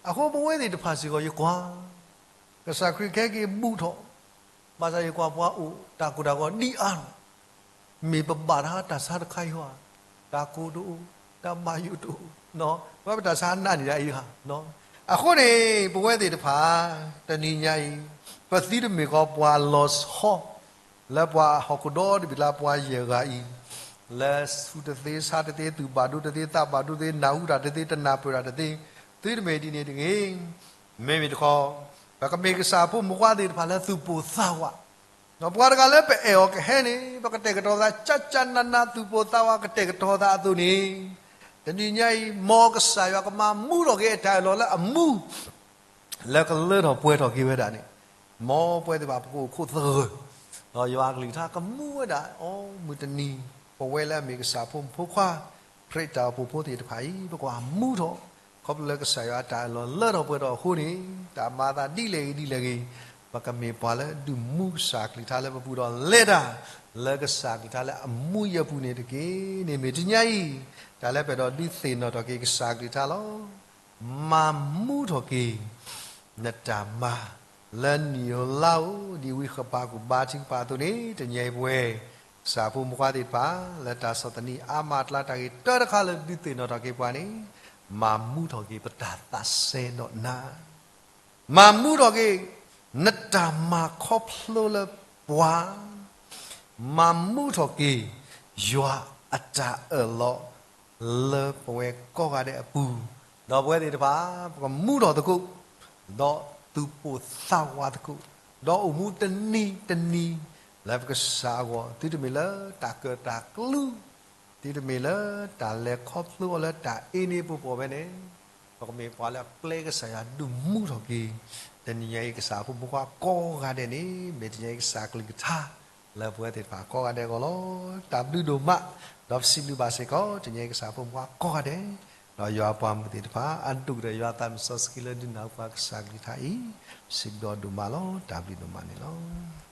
အဃိပဝဲသ့ၣ်တဖၣ်စ့ၢ်ကီး ယကွၢ် ကစၢ်ခရံာ်ကဟဲက့ၤဘူးထီၣ်, ဘၣ်ဆၣ်ယကွၢ်ပှၤအိၣ်တၢ်ကိၢ်တၢ်ဂီၤဒ်အါလီၤ, မ့ၢ်ပဘၣ်တၢ်ဆါတခါအံၤဧါ, တၢ်ကိၢ်တအိၣ်, တၢ်ဘၣ်ယိၣ်တအိၣ်, ပဝဲပတၢ်ဆါနးန့ၣ်ဒ်အံၤဧါ. အဃိန့ၣ် ပဝဲသ့ၣ်တဖၣ် တနံၤညါအံၤ ပသုတမ့ၢ်ကီးပှၤလီၤဆီ လၢပှၤဟီၣ်ခိၣ်ဒီတဘ့ၣ်လၢပှၤယဲၢ်ဂၤအံၤ, လၢဆူၣ်တသ့ဆါတသ့ သူၣ်ဘၣ်ဒိတသ့ သးဘၣ်ဒိတသ့ နၢ်ဟူတၢ်တသ့ တနၢ်ပၢၢ်တၢ်တသ့, သုတမ့ၢ်ဒ်န့ၣ်တဂ့ၤ. မ့မ့ၢ်တခီ ပကမ့ၢ်ကစၢ်ဖိမုၣ်ဖိခွါသ့ၣ်တဖၣ်လၢသူၣ်ပိၢ်သးဝး, ပှၤတဂၤလၢပအဲၣ်အီၤကဟဲန့ၣ် ပကတဲာ်ကတီၤသး ကၠၢ်ကၠၢ်နးနး သူၣ်ပိၢ်သးဝးကတဲာ်ကတီၤသးအသိးန့ၣ်, တနံၤညါအံၤ မ်ကစၢ်ယွၤကမၤမူထီၣ်က့ၤအတၢ်အၢၣ်လီၤလၢအမူ လၢကလၢထီၣ်ပှဲၤထီၣ်က့ၤဝဲဒၣ်န့ၣ်, မ်ပဝဲသ့ၣ်တဖၣ်ပကအိၣ်ခိးသဂၢၢ်, ဒီးယွၤအကလုၢ်ကထါကမူဝဲဒၣ် အိၣ်မုၢ်တနံၤ, ပဝဲလၢအမ့ၢ်ကစၢ်ဖိမုၣ်ဖိခွါ ခရံာ်တၢ်အိၣ်ဖှိၣ်ဖိသ့ၣ်တဖၣ်အံၤ ပကဘၣ်မူထီၣ်, ခီဖျိလၢကစၢ်ယွၤအတၢ်အၢၣ်လီၤလၢထီၣ်ပှဲၤထီၣ်အဃိန့ၣ်, တၢ်မၤအသးဒ်လဲၣ်ဂ့ၤဒ်လဲၣ်ဂ့ၤ, ပကမ့ၢ်ပှၤလၢဒုးမူကစၢ်အကလုၢ်ကထါလၢပပူၤဒီးလဲၤတၢ် လၢကစၢ်အကလုၢ်ကထါလၢအမူယဲၢ်ပူၤန့ၣ်တက့ၢ်. န့ၣ်မ့ၢ်တနံၤညါအံၤ တၢ်လၢပအဲၣ်ဒိးဒုးသ့ၣ်နီၣ်ထီၣ်က့ၤကစၢ်အကလုၢ်ကထါလီၤ. မၤမူထီၣ်က့ၤ နတၢ်မၤ လၢနံၣ်ဧိၤလါဧိၤ ဒ်ဝံဃပၤကူၣ်ဘါထုကဖၣ်အသိးန့ၣ်, တနံၤညါအံၤပဝဲ ကစၢ်ဖိမုၣ်ဖိခွါသ့ၣ်တဖၣ် လၢတၢ်ဆီၣ်သနံးအါမးအကျါ တၢ်ဂ့ၤတၢတခါလၢဒုးသ့ၣ်နီၣ်ထီၣ်က့ၤပှၤန့ၣ်, မၤမူထီၣ်က့ၤပတၢ်သးစဲဒီးနၤ မၤမူထီၣ်က့ၤ နတၢ်မၤခီဖျိလၢပှၤ, မၤမူထီၣ်က့ၤ ယွၤအတၢ်အၢၣ်လီၤ လၢပဝဲကိးဂၤဒဲးအပူၤ, ဒီးပဝဲသ့ၣ်တဖၣ် ပကမူထီၣ်သကိး, ဒီးသူၣ်ပိၢ်သးဝးသကိး, ဒီးအိၣ်မူတနံၤတနံၤ လၢပကစၢ်အဂီၢ်, သုတမ့ၢ်လၢတၢ်ကၢၣ်တၢ်ကျူ သုတမ့ၢ်လၢတၢ်လဲၤခီဖျိအီၤလၢတၢ်အ့န့ၣ်ပူၤပူၤဘၣ်န့ၣ်, ပကမ့ၢ်ပှၤလၢအပျဲကစၢ်ယွၤဒုးမူထီၣ်က့ၤ, တနံၤညါအံၤကစၢ်ဖိမုၣ်ဖိခွါကိးဂၤဒဲးန့ၣ် မ့ၢ်တနံၤညါအံၤကစၢ်ကလုၢ်ကထါ လၢပဝဲသ့ၣ်တဖၣ်ကိးဂၤဒဲးအဂီၢ်လီၤ. တၢ်ဘျုးဒိၣ်မး, ဒီးပစံးဘျုးဘၣ်စ့ၢ်ကီး တနံၤညါအံၤကစၢ်ဖိမုၣ်ဖိခွါကိးဂၤဒဲး, ဒီးယွၤပှၤမုၣ်သ့ၣ်တဖၣ် အဒိၣ်ကတၢၢ်ယွၤသးမုၣ်စီဆှံလၢဒုးနၢ်ဟူပှၤကစၢ်ကလုၢ်ကထါအံၤ, ပစံးဘျုးဒိၣ်မးလီၤ. တၢ်ဘျုးဒိၣ်မးန့ၣ်လီၤ.